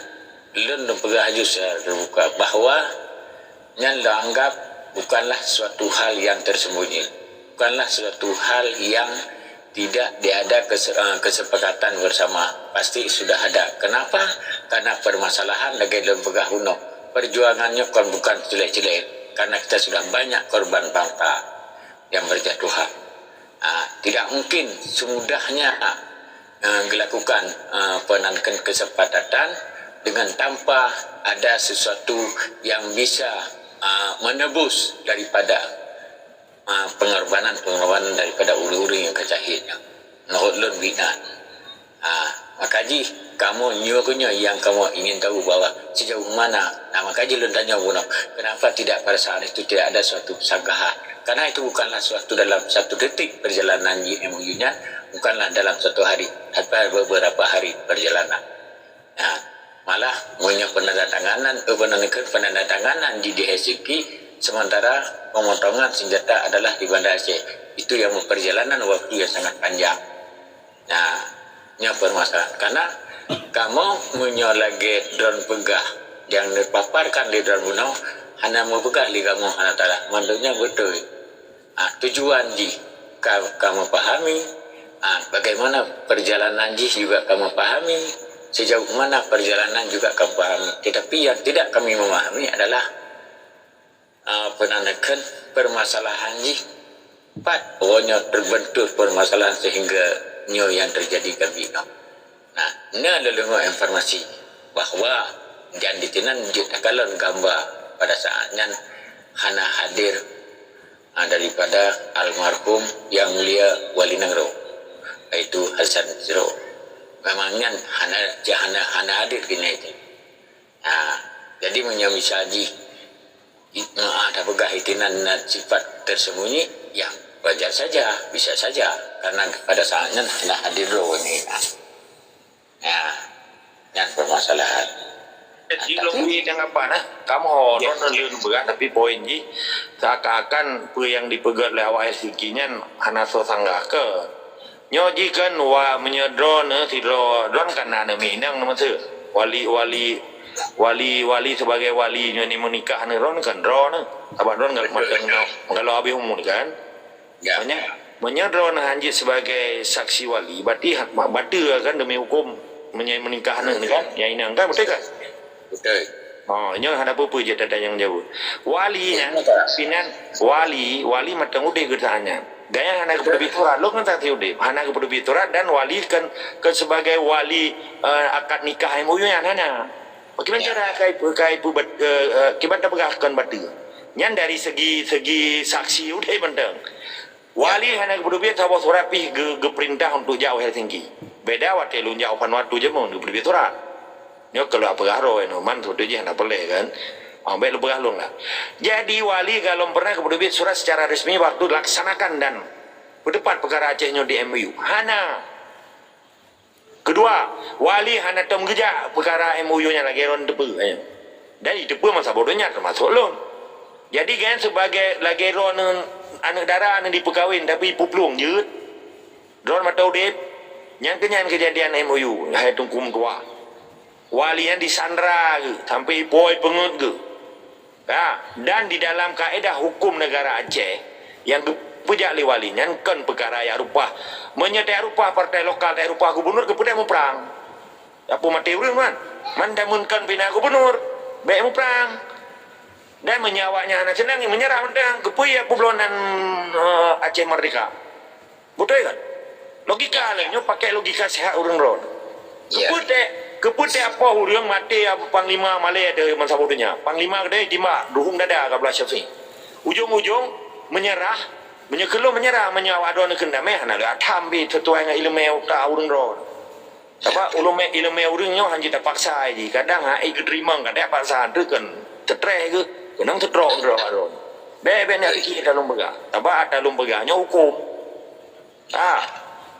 lôn neupeugah laju secara terbuka bahwa nyan lôn anggap bukanlah suatu hal yang tersembunyi, bukanlah suatu hal yang tidak diada kes-, eh, kesepakatan bersama. Pasti sudah ada. Kenapa? Karena permasalahan lagèe lôn peugah bunoe, perjuangan nyoe kon bukan ceulék-ceulék, karena kita sudah banyak korban bangsa yang berjatuhan. Ah, tidak mungkin semudahnya, ah, dilakukan, ah, penandakan kesepakatan dengan tanpa ada sesuatu yang bisa, ah, menebus daripada, ah, pengorbanan-pengorbanan daripada ureueng-ureueng nyang ka syahid nyan. Menurut lôn biet nyan. Ha, maka jih kamoe nyoe keuh nyoe nyang kamoe ingin tahu bahwa sejauh mana. Nah, maka jih lôn tanyong bunoe, kenapa tidak pada saat itu tidak ada suatu sanggahan? Karena itu bukanlah suatu dalam satu detik perjalanan M O U nyan, bukanlah dalam satu hari, tapi beberapa hari perjalanan. Nah, malah meunyoe penandatanganan, eh, penandatanganan di, di Helsinki, sementara pemotongan senjata adalah di Banda Aceh. Itu yang memperjalanan waktu yang sangat panjang. Nah, nyoe permasalahan. Karena kamoe meunyoe lagèe droen peugah, nyang neupaparkan lé droen bunoe, hana meupeugah lé kamoe hana salah. Mandum nyan beutôi. Ah, tujuan jih ka, kamoe pahami. Ah, bagaimana perjalanan jih juga kamoe pahami. Sejauh mana perjalanan juga kamoe pahami. Tetapi yang tidak kami memahami adalah ah, peunan kheun permasalahan jih, pat woe nyoe teubeuntoh permasalahan sehingga nyoe nyang teujadi keu binoe. Nah, nyoe lôn deungoe informasi bahwa dan disinan jeuet takalon gamba pada saat nyan hana hadir, ah, daripada almarhum Yang Mulia Wali Nanggroe, yaitu Hasan Siro. Memang nyan hana, hana, hana hadir keunoe. Nah, jadi meunyoe misal jih, i-, ah, tapeugah itinan na sifat tersembunyi, ya wajar saja, bisa saja, karena pada saat nyan hana hadir droe nyan. Nah, nyan permasalahan. Jadi, ah, lôn tapi bri tanggapan, eh. Kamoe ho, ya, non, non, lôn beurah, tapi poin jih, seakan-akan peue nyang dipeugah lé awak S D Q nyan hana soe sanggah keu. Nyoe jih kan wa meunyoe droeneuh sidroe, droeneuh kan na neuminang na meuseue. Wali, wali, Wali, wali sebagai wali nyoe ni meunikah ni droeneuh kan, droeneuh. Abah droeneuh kan mantong nyoe, kalau habéh umu kan. Ya. Meunyoe, meunyoe droeneuh hanjeuet sebagai saksi wali, berarti ha-, bateue kan demi hukum meunyoe meunikah ni kan. Ya, inong kan, betul kan? Betul. Oh, nyoe hana peue-peue jeuet tatanyong jaweueb. Wali nyan, pinan wali, wali mantong udeb geutanyoe. Gaya hana geupeudubi surat, lôn kan saksi udeb. Hana geupeudubi surat dan wali kan, kan sebagai wali, eh, akad nikah M O U nyan hana. Bagaimana cara kai pu-, kai pu-, bat-, eh, eh, kiban tapeugah kon bateue? Nyan dari segi, segi saksi udeb mantong. Wali hana geupeudubi saboh surat pih geu-, geupeurintah untuk jak u Helsinki. Beda watée lôn jak u Vanuatu jameun geupeudubi surat. Nyoe kalau peugah roh inoe man sudah jih hana peureulée kan. Ah, baik lôn peugah lôn lah. Jadi wali galom pernah geupeudubi surat secara resmi waktu laksanakan dan peuteupat peukara Aceh nyoe di M O U. Hana. Kedua, wali hana tom geujak peukara M O U nyan lagée droeneuh teupeue, eh. Dan jiteupeue masa bodoh nyan teumasok lôn. Jadi kan sebagai lagée droeneuh aneuëk dara aneuëk dipeukawen tapi puplueng jeuet. Droeneuh mata udeb, nyang keunyan keujadian M O U, hai Teungku meutuah. Wali nyan disandra geuh sampai ipoi peungeut geuh. Ya, dan di dalam kaedah hukum negara Aceh nyang geupeujak lé wali nyan kon peukara jak reupah. Meunyoe tajak reupah partai lokal, tajak reupah gubunur, keupeue muprang? Sapeue maté ureuëng kan? Man damun kon pina gubunur, bék muprang. Dan meunyoe awaknyan hana seunang, meunyeurah mantong, keupeue jak peubloe nan, eh, Aceh Merdeka? Beutôi kan? Logika lé nyoe pakai logika sehat ureuëng droen. Ya. Keupeue teuh, keupeue teuh apoh ureuëng maté ya panglima malée teuh masa bodoh nyan. Panglima keudeh timbak duhung dada keu Abdullah Syafi'i. Ujong-ujong meunyeurah, meunyoe keu lôn meunyeurah, meunyoe awak droen kheun damé hana lé atam bi sesuai ngon ileumé utak ureuëng droen. Sabab ulumé ileumé ureuëng nyoe hana tapaksa jih. Kadang hai geuteurimong, kadang paksa treuk kan. Teutréh geuh, keunong teutrok droen. Bèk-bèk nak piké ata lôn peugah. Sabab ata lôn peugah nyoe huköm. Ha.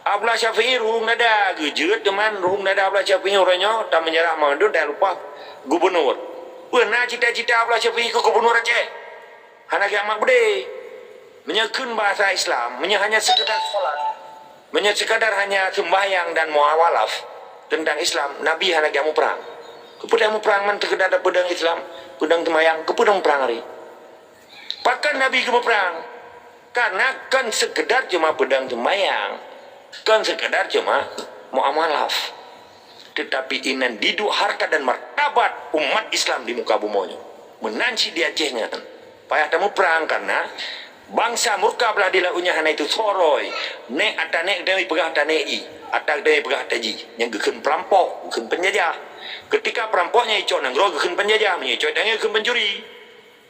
Abdullah Syafi'i ruhueng dada geuh jeuet teuma ruhueng dada Abdullah Syafi'i uroe nyoe tameunyeurah mandum dan lupa gubunur. Peue na cita-cita Abdullah Syafi'i keu gubunur Aceh? Hana geuamat beudé. Meunyoe kheun bahasa Islam, meunyoe hanya sekedar salat, meunyoe sekadar hanya sembahyang dan muawalaf tentang Islam, Nabi hana geuamu prang. Keupeue tamu prang man sekedar peudong Islam, peudong sembahyang, keupeue tamu prang hari? Pakon Nabi geumuprang? Karena kon sekedar cuma peudong sembahyang, kon sekedar cuma muawalaf. Tetapi inan diduek harkat dan martabat umat Islam di muka bumoe nyoe. Meunan cit di Aceh nyan. Payah tamuprang karena bansa murka blah di laôt nyan hana itu soroi. Nek ata nek geutanyoe peugah ata nek i, ata geutanyoe peugah ata jih. Nyang geukheun perampok, geukheun penjajah. Ketika perampok nyan icok nanggroe geukheun penjajah, meunyoe icok tanyoe geukheun pencuri.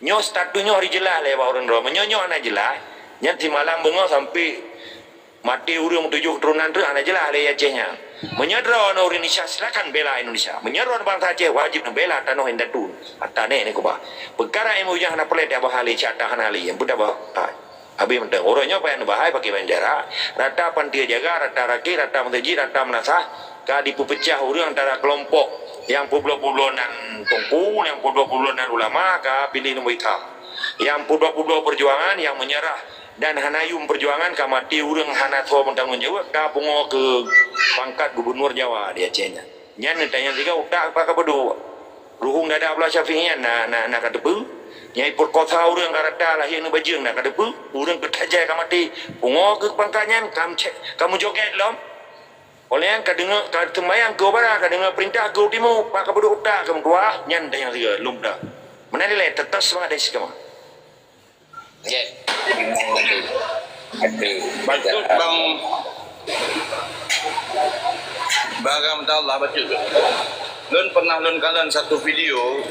Nyoe status nyoe harus jeulaih lé bak ureuëng droe. Meunyoe nyoe hana jeulaih, nyan simalam beungoh sampai maté ureuëng tujoh keuturonan tu hana jeulaih lé Aceh nyan. Meunyoe droeneuh ureuëng Indonesia, silakan bela Indonesia. Meunyoe droeneuh bansa Aceh, wajib neubela tanoh indatu. Ata nek neukeubah. Peukara M O U nyan hana peureulée tabahas lé, siat hana lé, nyang peutabah. Habéh mantong. Uroe nyoe payah neubahai pakai bandera, rata panteue jaga, rata rakét, rata meuseujid, rata meunasah, ka dipeupeucah ureuëng antara keulompok nyang peubloe-peubloe nan teungku, nyang peubloe-peubloe nan ulama, ka piléh nombor itam. Nyang peubloe-peubloe peujuangan, nyang meunyeurah dan hana yum peujuangan, ka maté ureuëng hana soe meutanggong jaweueb, ka pungoe keu pangkat gubunur Jawa di Aceh nyan. Nyan neutanyong sigoe utak pat ka peuduek. Ruhueng dada Abdullah Syafi'i nyan na, na, na ka teupeue? Nyang ipeukosa ureuëng ka rata lahé ngon bajeueng na ka teupeue? Ureuëng keu tajai ka maté, pungoe keu pangkat nyan, ka meucé-, ka meujogét lom. Óh lheueh nyan ka deungoe, ka teumbayang keu bara, ka deungoe peurintah keu timu, pat ka peuduek utak keu meutuah, nyan neutanyong sigoe lom dah. Meunan ilée, teutap seumangat dari sikama. Nggih. Ada. Ada. Bacut, Bang. Bang Rahmatullah, bacut. Lôn pernah lôn kalon satu video,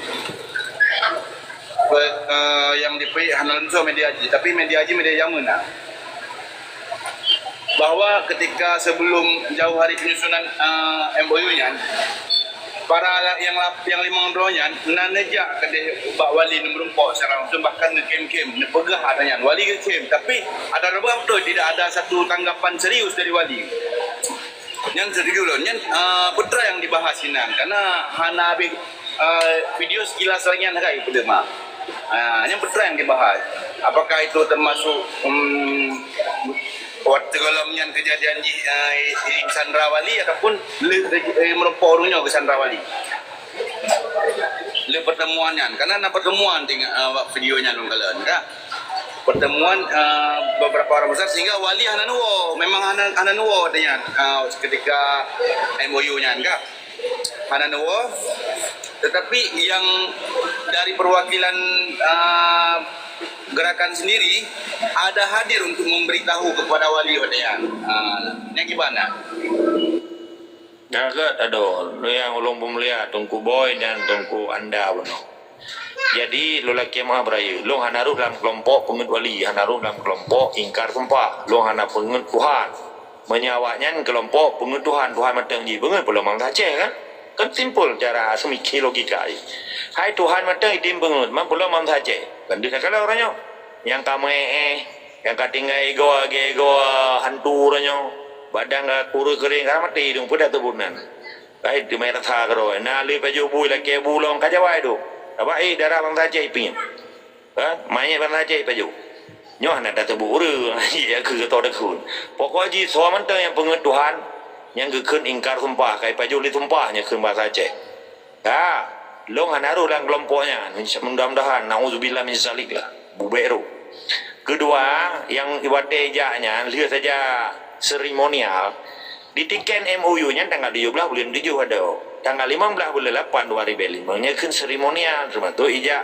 eh, yang dipeuék hana lôn soe media jih, tapi media jih media jameun na. Bahwa ketika sebelum jauh hari penyusunan, eh, M O U nyan, para nyang lap-, nyang limong droe nyan na neujak keudeh bak wali neumeurumpok secara langsung, bahkan neukhém-khém, neupeugah ata nyan. Wali geukhém, tapi ata neupeugah beutôi, tidak ada satu tanggapan serius dari wali. Nyan setuju lôn. Nyan, eh, putra yang dibahas sinan, karena hana habéh, eh, video sekilas lagée nyan hai peudeuh ma. Ah, nyan putra yang dibahas. Apakah itu termasuk, em, waktu golom nyan kejadian jih, eh, disandra wali ataupun le-, eh, meureumpok ureuëng nyoe geusandra wali? Le pertemuan nyan, karena na pertemuan tengok uh, video nyan lôn kalon ka. Pertemuan uh, beberapa orang besar sehingga wali hana nuwo, memang hana hana nuwo katanya uh, ketika M O U nyan ka. Hana nuwo, tetapi yang dari perwakilan uh, gerakan sendiri ada hadir untuk memberitahu kepada wali katanya. Uh, yang gimana? Nyan gét adoe, nyang ulôn peumulia Teungku Boy dan Teungku Anda bunoe. Jadi lôn lakée meu'ah beurayeuk, lôn hana rôh lam keulompok peungeut wali, hana rôh lam keulompok ingkar sumpah, lôn hana peungeut Tuhan. Meunyoe awaknyan keulompok peungeut Tuhan, Tuhan mantong jipeungeut peulom bansa Aceh kan? Kan simpel cara seumiké logika jih. Hai Tuhan mantong idin peungeut, man peulom bansa Aceh. Kan deuh takalon uroe nyoe. Nyang ka meu'éh-éh, nyang ka tinggai igoe lagée igoe hantu uroe nyoe, badan ka kureueng keuréng, ka maté idong peue dak teubuet nan. Ka teumé rasa keudroe, na lé pajoh bui lakée bulong ka jawai dong. Sabab éh darah bansa Aceh ipieng. Kan? Manyét bansa Aceh ipajoh. Nyoe hana tateubuet ureueng, ya keu geuto deukheun. Pokok jih soe mantong nyang peungeut Tuhan, nyang geukheun ingkar sumpah, ka ipajoh lé sumpah nyan kheun bansa Aceh. Ha, lôn hana rôh lam keulompok nyan. Mudah-mudahan, naudzubillah min zalik lah. Bubek rôh. Keudua, nyang watée jak nyan lheueh saja seremonial, di tiket M O U nyan tanggal tujoh blaih buleuen tujoh adoe. Tanggal limong blaih buleuen lapan dua ribèe limong nyan kheun seremonial, teumasuk ijak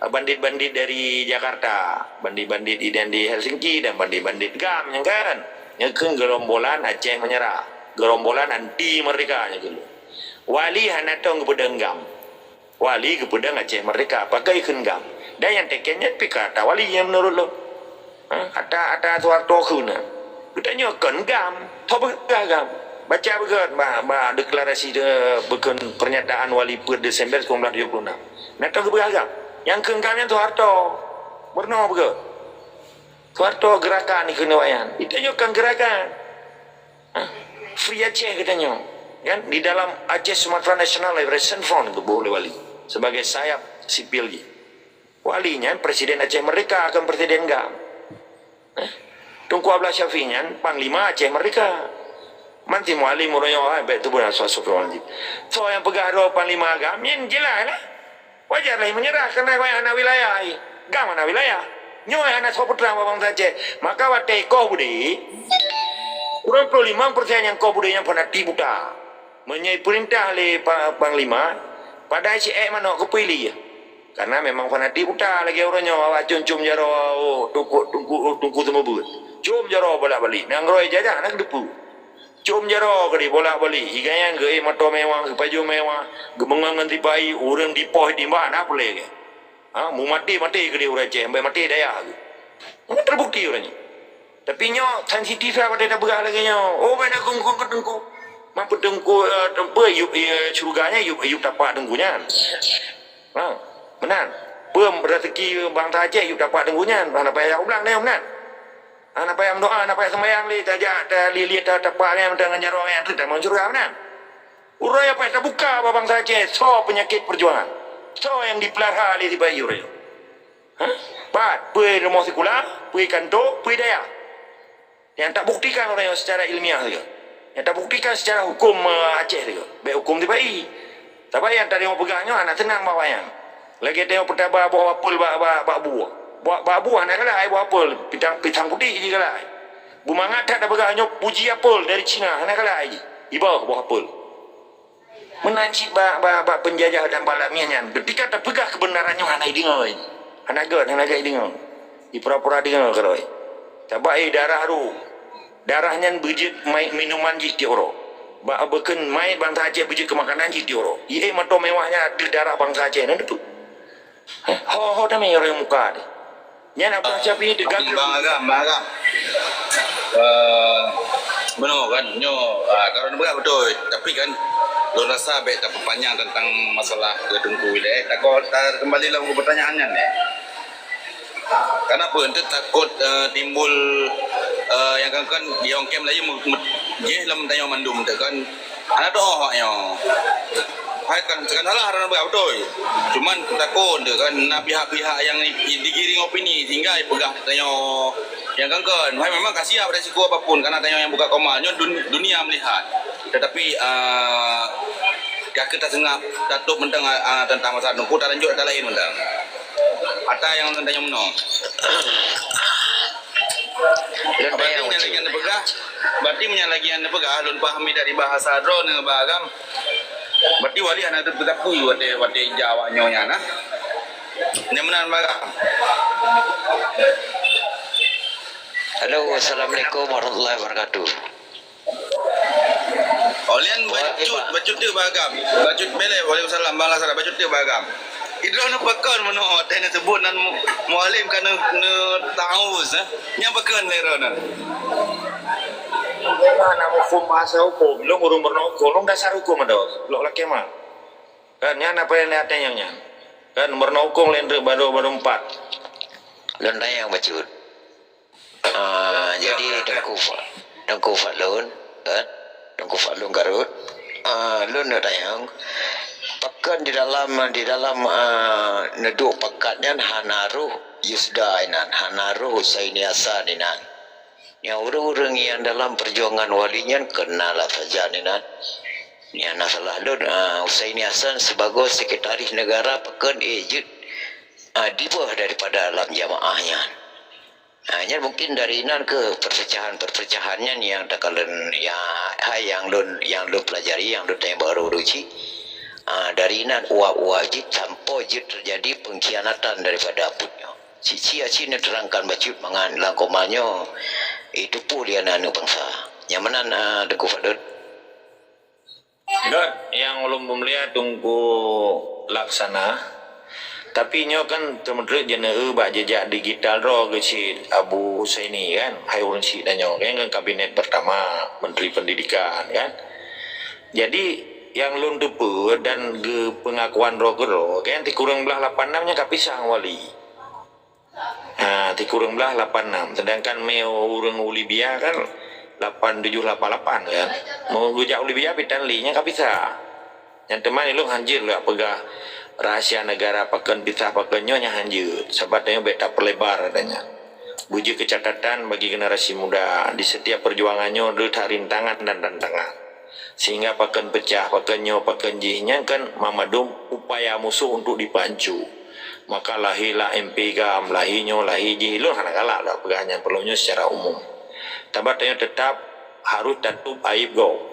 bandit-bandit dari Jakarta, bandit-bandit idan di Helsinki dan bandit-bandit GAM nyan kan. Nyan kheun gerombolan Aceh Menyerah, gerombolan anti merdeka nyan kheun. Wali hana tong geupeudong GAM. Wali geupeudong Aceh Merdeka, pakon kheun GAM. Dan nyang teken nyan pih ka ata wali nyang meunurot lôn. Ha, ata ata Soeharto kheun na. Geutanyoe kon GAM, tho peugah GAM. Baca beugét ba ba deklarasi de beukheun pernyataan wali peuet Desember sembilan belas tujuh puluh enam. Na tho geupeugah GAM. Nyang kheun GAM nyan Soeharto. Meurunoe beugét. Soeharto gerakan kheun awaknyan. Geutanyoe kon gerakan. Free Aceh geutanyoe. Kan di dalam Aceh Sumatera National Liberation Front geuboh lé wali sebagai sayap sipil jih. Wali nyan presiden Aceh Merdeka kon presiden GAM. Teungku Abdullah Syafi'i nyan panglima Aceh Merdeka. Man si Mualim uroe nyoe hai bèk teubeuna soe-soe lagi. Soe nyang peugah droe panglima GAM nyan jeulaih lah. Wajar lé menyerah karena awaknyan hana wilayah. GAM hana wilayah. Nyoe hana soe peutrang bak bansa Aceh. Maka watée ikoh beudé, kurang ploh limong persen nyang koh beudé nyang fanatik buta. Meunyoe ipeurintah lé panglima, padahai si ék manok keupeue ilée. Karena memang fanatik buta lagée uroe nyoe awak com-com jaroe, tungku tungku tungku teumeubeut. Com jaroe bolak-balik. Nanggroe jajah hana keudeupu. Com jaroe keudeh bolak-balik, iganyang geuék moto mewah, geupajoh mewah, geumeungon ngon sipai, ureueng dipoh ditimba na peureulée geuh. Ha, meumaté-maté keudeh ureueng Aceh, sampai maté dayah geuh. Nyoe teubukti ureueng nyoe. Tapi nyoe sensitif that watée tapeugah lagée nyoe. Oh, bèk na kungkung keu teungku. Man peuteungku eh, teumpeue yub eh, syeuruga nyan yub yub tapak teungku nyan. Ha, meunan. Peue raseuki bansa Aceh yub tapak teungku nyan. Hana payah jak u blang nyoe meunan. Hana payah meudoa, hana payah seumayang lé, tajak taliet-liet tapak nyan mantong ngon jaroe nyan treuk tamong syeuruga meunan. Uroe nyang payah tabuka bak bansa Aceh, soe peunyakét peujuangan. Soe nyang jipeulara lé sibagoe uroe nyoe. Ha? Pat, peue rumoh sikula, peue kanto, peue dayah. Nyang tabuktikan uroe nyoe secara ilmiah sigoe. Nyang tabuktikan secara huköm eh, Aceh sigoe. Bèk huköm sibagoe. Sabab nyang tadeungoe peugah nyoe hana seunang bak awaknyan. Lagée tanyoe peutaba boh apel bak bak bak buah. Bak bak buah hana galak ai boh apel, pisang pisang putéh jih galak ai. Beumangat that tapeugah nyoe puji apel dari Cina hana galak ai jih. Iboh boh apel. Meunan cit bak bak bak peunjajah dan bak lamiah nyan. Ketika tapeugah keubeunaran nyoe hana ideungoe. Hana gét, hana gét ideungoe. Ipura-pura deungoe keudroe. Sabab eh darah roh. Darah nyan beujeuet mait minuman jih tiep uroe. Bak beukheun mait bansa Aceh beujeuet keu makanan jih tiep uroe. Ié moto mewah nyan ateueh darah bansa Aceh nyan teupeue. Heh, ho ho tamé ureueng muka deh. Nyan Abdullah Syafi'i deugah. Bang Agam, Bang Agam. Uh, Beungoh kan nyoe uh, kalau neupeugah beutôi, tapi kan lôn rasa bèk tapeupanjang tentang masalah keu teungku ilée. Takot uh, kembali lom keu pertanyaan nyan eh. Kenapa ente takut uh, timbul uh, yang kan kan di Hong Kong Melayu jih lom tanya mandum ente kan anak doh awak nyoe. Hai kan sekarang lah orang betul. Cuman takut ente kan na pihak-pihak yang digiring opini sehingga peugah tanya yang kan kan. Hai memang kasih apa resiko apapun karena tanya yang buka komal nyoe dunia melihat. Tetapi uh, Ka keuh taseungab, tatôb mantong, ah, teuntang masalah teungku, talanjut ata laén mantong. Ata nyang lôn tanyong meunoe. Lôn tanyong lagèe nyan neupeugah, berarti meunyoe lagèe nyan neupeugah, lôn pahami dari bahasa droeneuh, Bah Agam. Berarti wali hana teupeue-teupeue watèe, watèe ija awak nyoe nyan, nah. Nyan meunan, Bah Agam. Halo, assalamualaikum warahmatullahi wabarakatuh. Oleh nyan bacut, bacut teuk Bah Agam. Bacut bèk lé, waalaikumsalam, Bang Lazarus, bacut teuk Bah Agam. Idroeneuh pakon meunoe watèe neuseubut nan mu-, Mualem ka neu-, neuta'awuz, eh? Nyan pakon lé droeneuh? Hana muphom bahasa hukôm, lôn ureueng meurunoe hukôm, lôn dasar hukôm adoe, lôn lakèe ma. Kan nyan apa nyang lé ateueh nyang nyan. Kan meurunoe hukôm lé treuk baru, baru empat. Lôn tanyong bacut. Ah, jadi Teungku Fa-, Teungku Fadlun, kan? Teungku Fadlun Garut. Ah, lôn neuk tanyong, pakon di dalam, di dalam, ah, neuduek pakat nyan hana roh Yusda inan, hana roh Husaini Hasan inan. Nyan ureueng-ureueng nyang dalam perjuangan wali nyan kenal saja inan. Nyan na salah lôn, ah, Husaini Hasan sibagoe sekretaris negara pakon, eh, jeuet, ah, dibôh daripada lam jamaah nyan. Ha, nyan mungkin dari inan keuh perpecahan-perpecahan nyan nyang takalon, ya, hai nyang lôn, nyang lôn pelajari, nyang lôn tanyong baru-baru cit. Ha, dari inan uap-uap jih sampoe jeuet teujadi pengkhianatan daripada aput nyoe. Cit-cit aci neuterangkan bacut mangat lam koma nyoe, eh, teupeue lé aneuk-aneuk bansa. Nyan meunan, ha, Teungku Fadlun. Dot, nyang ulôn peumulia Teungku Laksana. Tapi nyoe kan teumeutrép jeuneue bak jejak digital droe geuh cit Abu Husaini kan, hai ureueng syiek tanyoe kan, kan kabinet pertama Menteri Pendidikan kan. Jadi, nyang lôn teupeue dan geupeungakuan droe keudroe kan, sikureueng blaih lapan nam nyan ka pisah ngon wali. Ha, sikureueng blaih lapan nam. Sedangkan mé ureueng u Libya kan lapan tujoh lapan lapan kan. Meu geujak u Libya pih tan lé nyan ka pisah. Nyan teuma ilôn hanjeuet lôn peugah rahasia negara pakon pisah pakon nyoe nyan hanjeuet. Sabab tanyoe bèk tapeulebar ata nyan. Beujeuet keu catatan bagi generasi muda, di setiap perjuangan nyoe le that rintangan dan tantangan. Sehingga pakon peucah, pakon nyoe, pakon jih, nyan kan mamandum upaya musoh untuk dipeuhanco. Maka lahé lah M P GAM, lahé nyoe, lahé jih, lôn hana galak lôn peugah nyan, peulom nyoe secara umum. Tapi tanyoe teutap harôh tatôb aéb gob.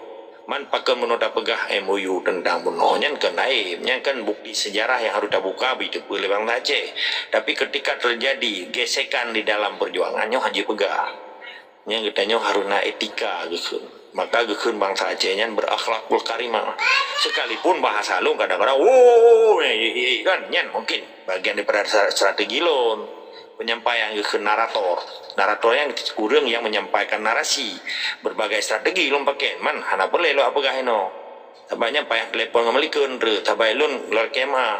Man pakon bunoe tapeugah M O U teuntang bunoe, nyan kon aéb, nyan kan bukti sejarah nyang harôh tabuka bak jiteupeue lé bansa Aceh. Tapi ketika terjadi gesekan di dalam perjuangan, nyoe hana jipeugah. Nyan geutanyoe harôh na etika geukheun. Maka geukheun bansa Aceh nyan berakhlakul karimah. Sekalipun bahasa lôn kadang-kadang, "Woe, eh, eh, eh," kan, nyan mungkin bagian daripada stra-, strategi lôn. Penyampaian geukheun narator. Narator nyan ureueng nyang menyampaikan narasi. Berbagai strategi lôn pakai, man hana peureulèe lôn peugah inoe. Sabab nyan payah telepon ngon Malikun, re, sabai lôn lôn lakèe ma.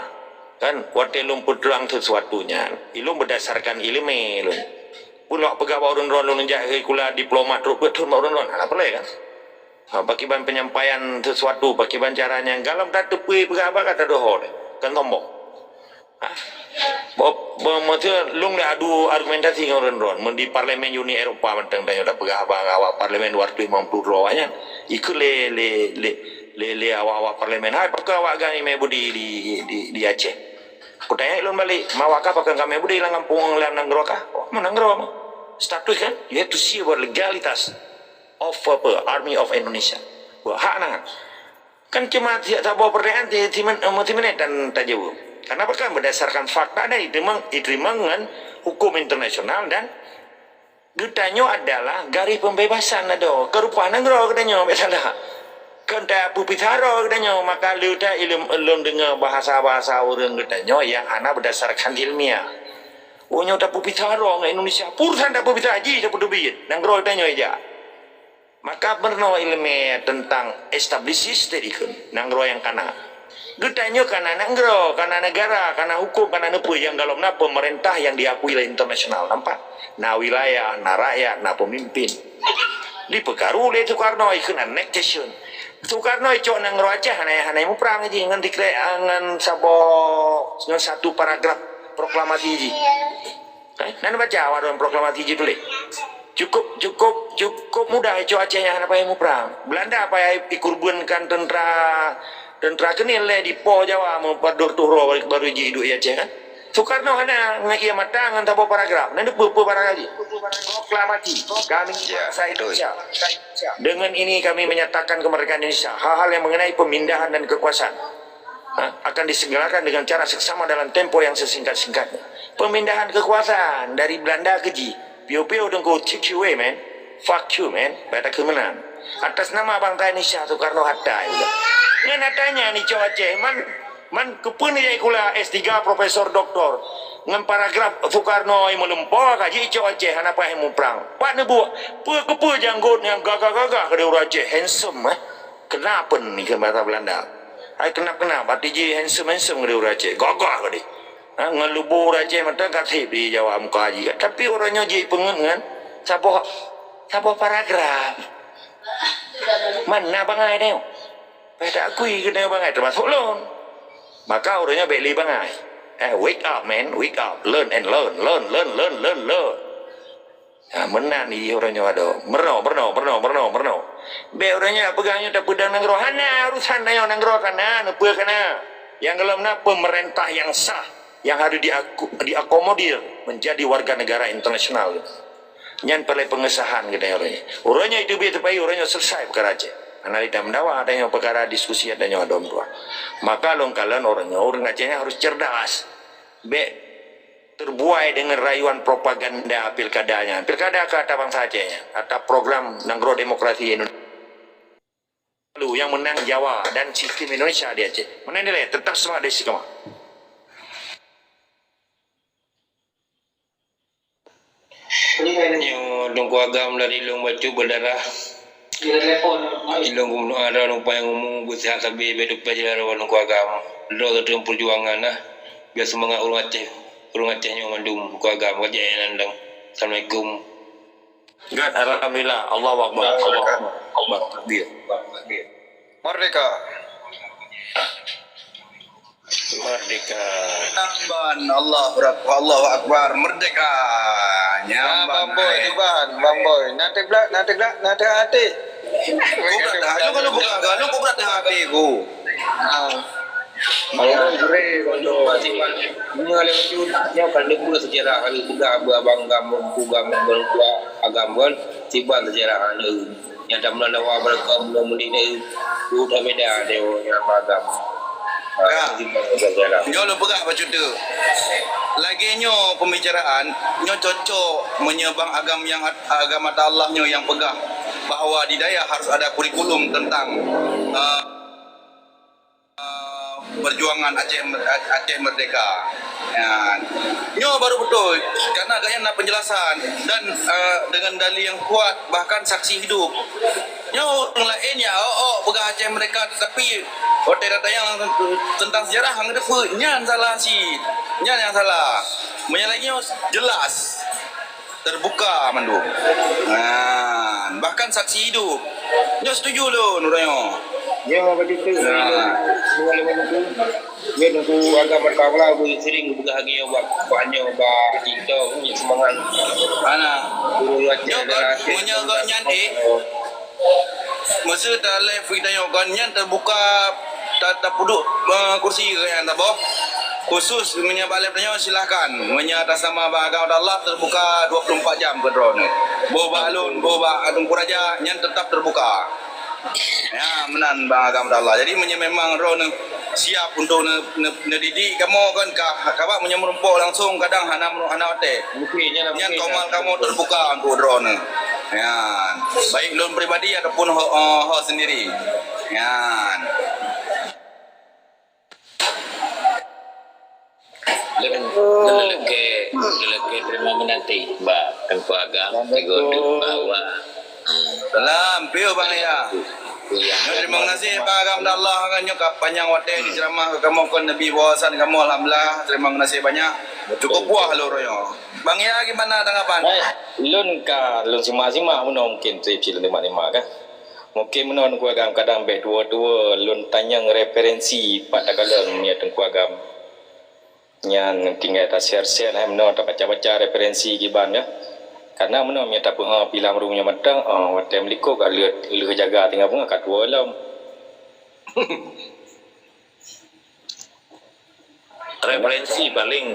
Kan, watèe lôn peutrang sesuatu nyan, ilôn berdasarkan ileumèe lôn. Pun lôn peugah bak ureueng droen lôn jak sikula diploma trok peuet thon bak ureueng droen, hana peureulèe kan? Ha, pakiban penyampaian sesuatu, pakiban cara nyan, galom tateupeue peugah haba ka tadoho deh, kan sombong. Ha? Bo-, bo-, maksud lôn lé adu argumentasi ngon ureueng droen, mun di Parlemen Uni Eropa mantong tanyoe tapeugah haba ngon awak parlemen dua ratus lima puluh droe awak nyan. Ikheun lé, lé, lé, lé, lé awak-awak parlemen, "Hai, pakon awak gan imè budi di, di, di Aceh?" Kutanyong lôn balek, "Ma awak kah pakon kamè budi lam gampông lam nanggroe kah?" "Oh, ma nanggroe ma." Status kan? You have to see about legalitas of apa? Army of Indonesia. Buat hak na. Kan cuma tiap saboh pertanyaan ti, ti men-, meuti menit dan tajaweueb. Kenapa kan berdasarkan fakta dan diterima, diterima dengan hukum internasional dan geutanyoe adalah garis pembebasan adoe. Keu rupa nanggroe geutanyoe, biasalah. Kon tapeupisah droe geutanyoe, maka leuta ilem-, lôn deungoe bahasa-bahasa ureueng geutanyoe nyang hana berdasarkan ilmiah. Oh, nyoe tapeupisah droe ngon Indonesia. Peue urusan tapeupisah jih tapeuteubiet. Nanggroe geutanyoe ija. Maka meurunoe ileumèe teuntang established state ikheun, nanggroe nyang kana. Geutanyoe kana nanggroe, kana negara, kana huköm, kana neupeue nyang golom na peumeurintah nyang diakui lé internasional. Nampak? Na wilayah, na rakyat, na peumimpin. Dipeukaru lé Soekarno ikheun annexation. Soekarno icok nanggroe Aceh hana, hana muprang jih ngon dekret, ngon saboh, ngon satu paragraf proklamasi jih. Eh, na neubaca awak dalam proklamasi jih tuléh. Cukup, cukup, cukup mudah icok Aceh nyang hana payah muprang. Belanda payah ikurbankan tentara Teuntra keuneuk lé di Po Jawa meupadub tuh roh baru jih duek di Aceh kan. Soekarno hana ngon ie mata ngon saboh paragraf. Nyan peue-peue paragraf jih? Proklamasi. Kami bangsa Indonesia. Dengan ini kami menyatakan kemerdekaan Indonesia. Hal-hal yang mengenai pemindahan dan kekuasaan, ha, akan disegerakan dengan cara seksama dalam tempo yang sesingkat-singkatnya. Pemindahan kekuasaan dari Belanda ke jih. Piu-piu Teungku, T Q A, man. Fuck you, man. Bak takheun meunan. Atas nama bangsa Indonesia, Soekarno Hatta, ya. Ngon Hatta nyan icok Aceh, man, man keupeue neujak sikula S tiga, profesor, doktor. Ngon paragraf Soekarno nyang meulumpoe ka jicok Aceh, hana payah muprang. Pat neubuet, peue keupeue janggot nyang gagah-gagah keudéh ureueng Aceh, handsome, eh. Kenapa ni keu bahasa Belanda? Hai kenap-kenap, arti jih handsome-handsome keudéh ureueng Aceh, gagah keudéh. Ha, ngon lubu ureueng Aceh mantong ka seb di Jawa muka jih. Tapi uroe nyoe jipeungeut ngon saboh, saboh paragraf. Mana bangai nyoe? Pada akui keu nyoe bangai, termasuk lôn. Maka uroe nyoe bèk lé bangai. Eh, wake up, man, wake up. Learn and learn, learn, learn, learn, learn, learn. Ha, meunan jih uroe nyoe adoe. Meurunoe, meurunoe, meurunoe, meurunoe, meurunoe. Bèk uroe nyoe peugah nyoe tapeudong nanggroe. Hana urusan tanyoe nanggroe ka na, neupeu ka na. Nyang gohlom na pemerintah yang sah, yang harus diaku-, diakomodir menjadi warga negara internasional. Nyan perlu pengesahan geutanyoe uroe nyoe. Uroe nyoe itu biasa supaya uroe nyoe selesai peukara Aceh. Hana lé tameudawa tanyoe peukara diskusi tanyoe adoe meutuah. Maka lôn kalon uroe nyoe ureueng Aceh nyan harus cerdas. Bèk terbuai dengan rayuan propaganda pilkada nyan. Pilkada ka ata bangsa Aceh nyan, ata program nanggroe demokrasi Indonesia. Lalu yang menang Jawa dan sistem Indonesia di Aceh. Meunan dilèe, tetap semangat dan istiqamah. Nyoe Teungku Agam dari Long Batu berdarah. Ilôn geumeundoa droeneuh panjang umu, beuseuhat sabe, bèk teupeu jalan droeneuh Teungku Agam. Droe teuh peujuangan nah, biar seumangat ureueng Aceh, ureueng Aceh nyoe mandum Teungku Agam. Ka jeuet nyan dong. Assalamualaikum. Gèt, alhamdulillah. Allahu Akbar. Allahu Akbar. Takbir. Merdeka. Merdeka. Nyan ban, Allahu Ak-, Allahu Akbar, merdeka. Nyan ban, Bang Boy, hai. Tiban, Bang Boy. Nanti belak, nanti belak, nanti hati. Ku brat dah, lu kalau buka, lu ku brat dah hati ku. Ah. Bang Boy, jure, Bang Boy. Nyoe lewat tu, nyoe kan lupa sejarah, hari peugah abang agam, ku agam, agam, agam, kan. Tiban sejarah, anu. Nyang tameunan dawa beureukah bunoe meudeh nyoe, peue tabeda nyoe nyang bagam. Ya. Nyoe lôn peugah bacut teuk. Lagèe nyoe pembicaraan, nyoe cocok meunyoe bang agam nyang at-, agam ata Allah nyoe nyang peugah bahwa di dayah harus ada kurikulum tentang, eh, eh, perjuangan Aceh, Aceh Merdeka. Ya. Nyoe baru beutôi, karena gobnyan na penjelasan dan, eh, dengan dalil yang kuat, bahkan saksi hidup. Nyoe ureueng laén ya, oh, oh, peugah Aceh Merdeka, tetapi watèe tatanyong tentang sejarah, hana teupeu, nyan salah cit. Nyan nyang salah. Meunyoe lagèe nyoe jelas. Terbuka mandum. Ha, bahkan saksi hidup. Nyoe setuju lôn uroe nyoe. Ya, begitu. Ha. Dua lima itu. Ya, tentu agam berkawal, bu sering buka lagi ya, bak, banyak, bak TikTok, ni semangat. Ana. Guru lewat nyoe, meunyoe gobnyan, eh, Meuseu ta live geutanyoe kon nyan teubuka ta-, tapeuduek, eh, kursi keu nyan saboh. Khusus meunyoe bak live tanyoe silahkan. Meunyoe atas nama bak agam Allah teubuka dua puluh empat jam keu droeneuh. Boh bak lôn, boh bak Teungku Raja nyan teutap teubuka. Ya, meunan bak agam Allah. Jadi meunyoe memang droeneuh siap untuk ne-, ne-, neudidik kamoe kan ka, ka bak meunyoe meurumpok langsung kadang hana meurumpok hana watèe. Nyan komal kamoe teubuka untuk droeneuh. Nyan, baik lôn pribadi ataupun ho, ho, ho sendiri. Nyan. Lôn, lôn lakèe, lôn lakèe terima meunanti bak Teungku Agam, Teungku Agam bahwa, ah, salam, piye Bang Ya? Nyoe terima kasih Bang Agam dan Allah kan nyoe ka panjang watèe diceramah keu kamoe kon Nabi bahasan kamoe, alhamdulillah, terima kasih banyak. Cukup puas lôn nyoe. Bang Ya, gimana tanggapan? Baik, lôn ka lôn simak-simak meunoe mungkin trip cit lôn simak-simak kan. Mungkin meunoe Teungku Agam kadang bèk tuwo-tuwo lôn tanyong referensi pat takalon meunyoe Teungku Agam. Nyan tinggai ta-share-share hai meunoe tabaca-baca referensi kiban ya. Karena meunoe meunyoe tapeuhah pilam rumoh nyoe mantong, ah, watèe meulikot ka lheueh, lheueh jaga tinggai beungoh ka tuwo lom. Referensi paling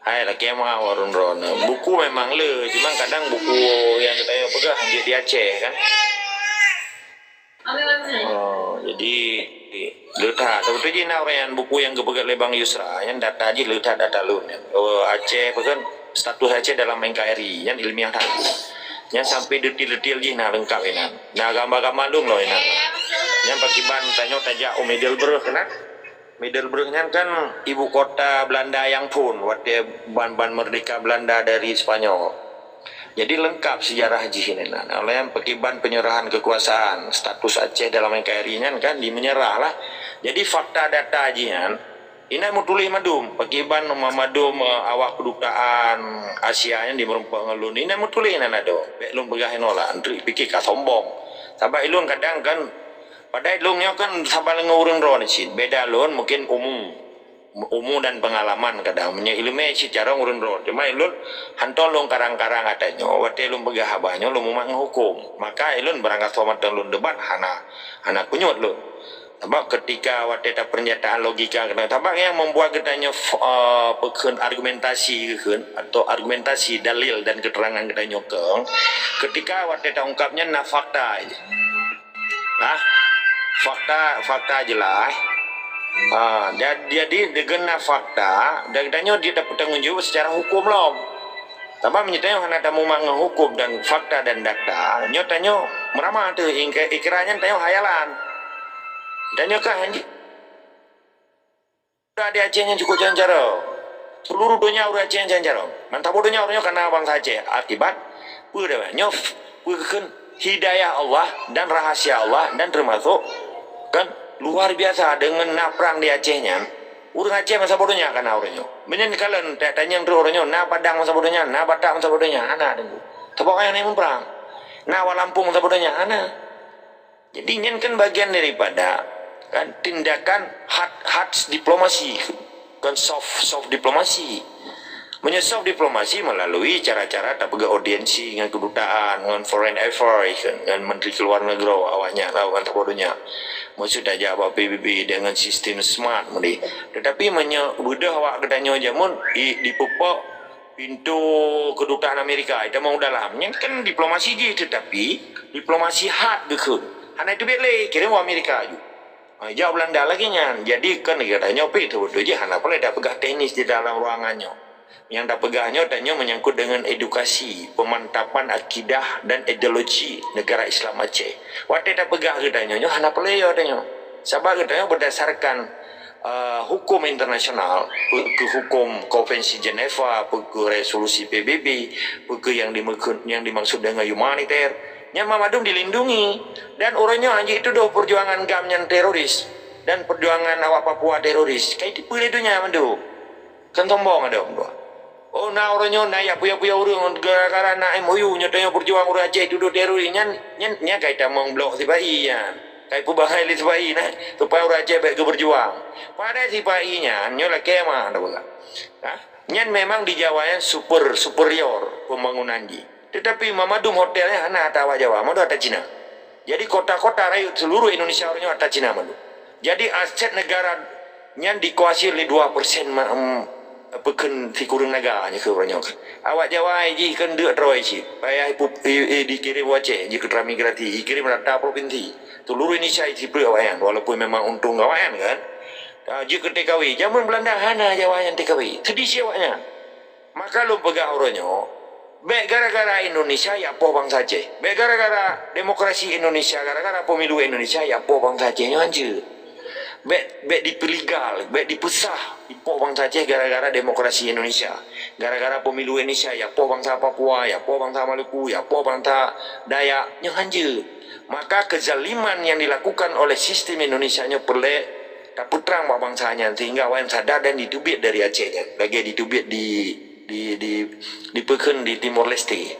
hai lakée meu'ah ureuëng droeneuh. Buku memang le, cuma kadang buku nyang geutanyoe peugah jeuet di Aceh kan. Oh, jadi le that. Beutôi jih na ureuëng nyan buku nyang geupeugah lé Bang Yusra, nyan data jih le that data lôn nyan. Oh, Aceh peue kan, status Aceh dalam N K R I, nyan ilmiah that. Nyan sampai detil-detil jih na leungkap inan. Na gamba-gamba lôn lom inan. Nyan pakiban tanyoe tajak u Middelburg keunan. Middelburg nyan kan ibu kota Belanda nyang phon watée ban-ban merdeka Belanda dari Spanyol. Jadi leungkap sejarah jih inan. Oleh pakiban penyerahan kekuasaan, status Aceh dalam N K R I nyan kan dimenyerah lah. Jadi fakta data jih nyan, inan meutuléh madum, pakiban ma-, madum, eh, awak kedutaan Asia nyan di meureumpok ngon lôn. Inan meutuléh inan adoe. Bék lôn peugah inoe lah, enteuk pike ka sombong. Sabab ilôn kadang kan, padahai lôn nyoe kan saban ngon ureuëng droeneuh cit. Beda lôn mungkin umu. Umu dan pengalaman kadang. Meunyoe ileumé cit carông ureuëng droe. Cuma ilôn hantom lôn karang-karang ata nyoe, watée lôn peugah haba nyoe lôn mumat ngon huköm. Maka ilôn barangkasoe mantong lôn debat hana, hana kunyuet lôn. Sabab ketika watée tapernyataan logika geutanyoe, sabab nyang membuat geutanyoe f-, eh, peukheun argumentasi geukheun atau argumentasi dalil dan keterangan geutanyoe kong, ketika watée taungkap nyan na fakta. Nah, fakta, fakta jeulaih. Ha, ja-, jadi deungon na fakta, dan tanyoe jeuet tapeutanggong jaweueb secara huköm lom. Sabab meunyoe tanyoe hana tamumat ngon huköm dan fakta dan data, nyoe tanyoe meurama teuh, ingke-, ikira nyan tanyoe hayalan. Tanyoe ka hanji Di Aceh nyan cukôp jalan cara. Seluruh donya ureuëng Aceh nyan jalan cara. Mantap donya ureuëng nyoe kana bangsa Aceh. Akibat peue dah nyoe, peue kheun hidayah Allah dan rahasia Allah dan termasuk kan luar biasa dengan na prang di Aceh nyan. Ureuëng Aceh masa bodoh nyan kana ureuëng nyoe. Meunyan kalon tak tanyong tu ureuëng nyoe na Padang masa bodoh nyan, na Batak masa bodoh nyan, hana deungoe. Teubawa yang ni muprang. Na Walampung masa bodoh nyan, hana. Jadi nyan kan bagian daripada kan tindakan hard, hard diplomasi, kan soft, soft diplomasi. Meunyoe soft diplomasi melalui cara-cara tapeugah audiensi ngon kedutaan, ngon foreign affairs, ngon menteri keluar negeri awaknyan, lawan tak bodohnya. Maksud tajak bak P B B dengan sistem smart mudi. Tetapi meunyoe beudoh awak geutanyoe jameun di, dipupok pintu kedutaan Amerika, ita mau dalam. Nyan kan diplomasi jih, tetapi diplomasi hard geukheun. Hana itu biet lé, kirim u Amerika aju. Ha, jak Belanda lagi nyan. Jadi kan geutanyoe pih beutôi jih hana peureulée tapeugah teknis di dalam ruangan nyoe. Nyang tapeugah nyoe tanyoe menyangkut dengan edukasi, pemantapan akidah dan ideologi negara Islam Aceh. Watée tapeugah geutanyoe nyoe hana peureulée tanyoe. Sabab geutanyoe berdasarkan eh, hukum internasional, peue keuh hukum Konvensi Geneva, peue keuh resolusi P B B, peue keuh yang dimaksud, yang dimaksud dengan humaniter, nyan mandum dilindungi. Dan ureuëng nyoe hanjeuet tudoh perjuangan GAM nyan teroris dan perjuangan awak Papua teroris. Kai tipeue lé donya mandum. Kan sombong ada dua. Oh, na ureuëng nyoe na yak puya-puya ureuëng gara-gara na M O U nyoe tanyoe berjuang ureuëng Aceh tudoh teroris nyan, nyan, nyan kai tamong blok sipai nyan. Kai peubahai lé sipai nah, supaya ureuëng Aceh bék geuberjuang. Padahai sipai nyan nyoe lakée mah dah peugah. Ha? Nyan memang di Jawa nyan super, superior pembangunan jih. Tetapi mandum hotel nyan hana ata awak Jawa, mandum ata Cina. Jadi kota-kota rayeuk seluruh Indonesia ureuëng nyoe ata Cina mandum. Jadi aset negara nyan dikuasai lé dua persen ma-, em, peukheun sikureueng naga nyoe keu ureuëng nyoe kan. Awak Jawa jih kan deuk droe cit. Payah ipu-, i, i, dikirim u Aceh, jih keu transmigrasi, dikirim rata provinsi. Seluruh Indonesia isi peue awaknyan, walaupun memang untung awaknyan kan. Ah, jih keu T K W, jameun Belanda hana Jawa nyan T K W. Sedih si awaknyan. Maka lôn peugah uroe nyoe, bék gara-gara Indonesia jak poh bansa Aceh. Bék gara-gara demokrasi Indonesia, gara-gara pemilu Indonesia jak poh bansa Aceh nyoe hanjeuet. Bék, bék dipeuligal, bék dipeusah di poh bansa Aceh gara-gara demokrasi Indonesia. Gara-gara pemilu Indonesia jak poh bansa Papua, jak poh bansa Maluku, jak poh bansa Dayak nyoe hanjeuet. Maka kezaliman yang dilakukan oleh sistem Indonesia nyoe peureulée tapeutrang bak bansa nyan sehingga awaknyan sadar dan diteubiet dari Aceh nyan, lagée diteubiet di, di, di, dipeukheun di Timor Leste.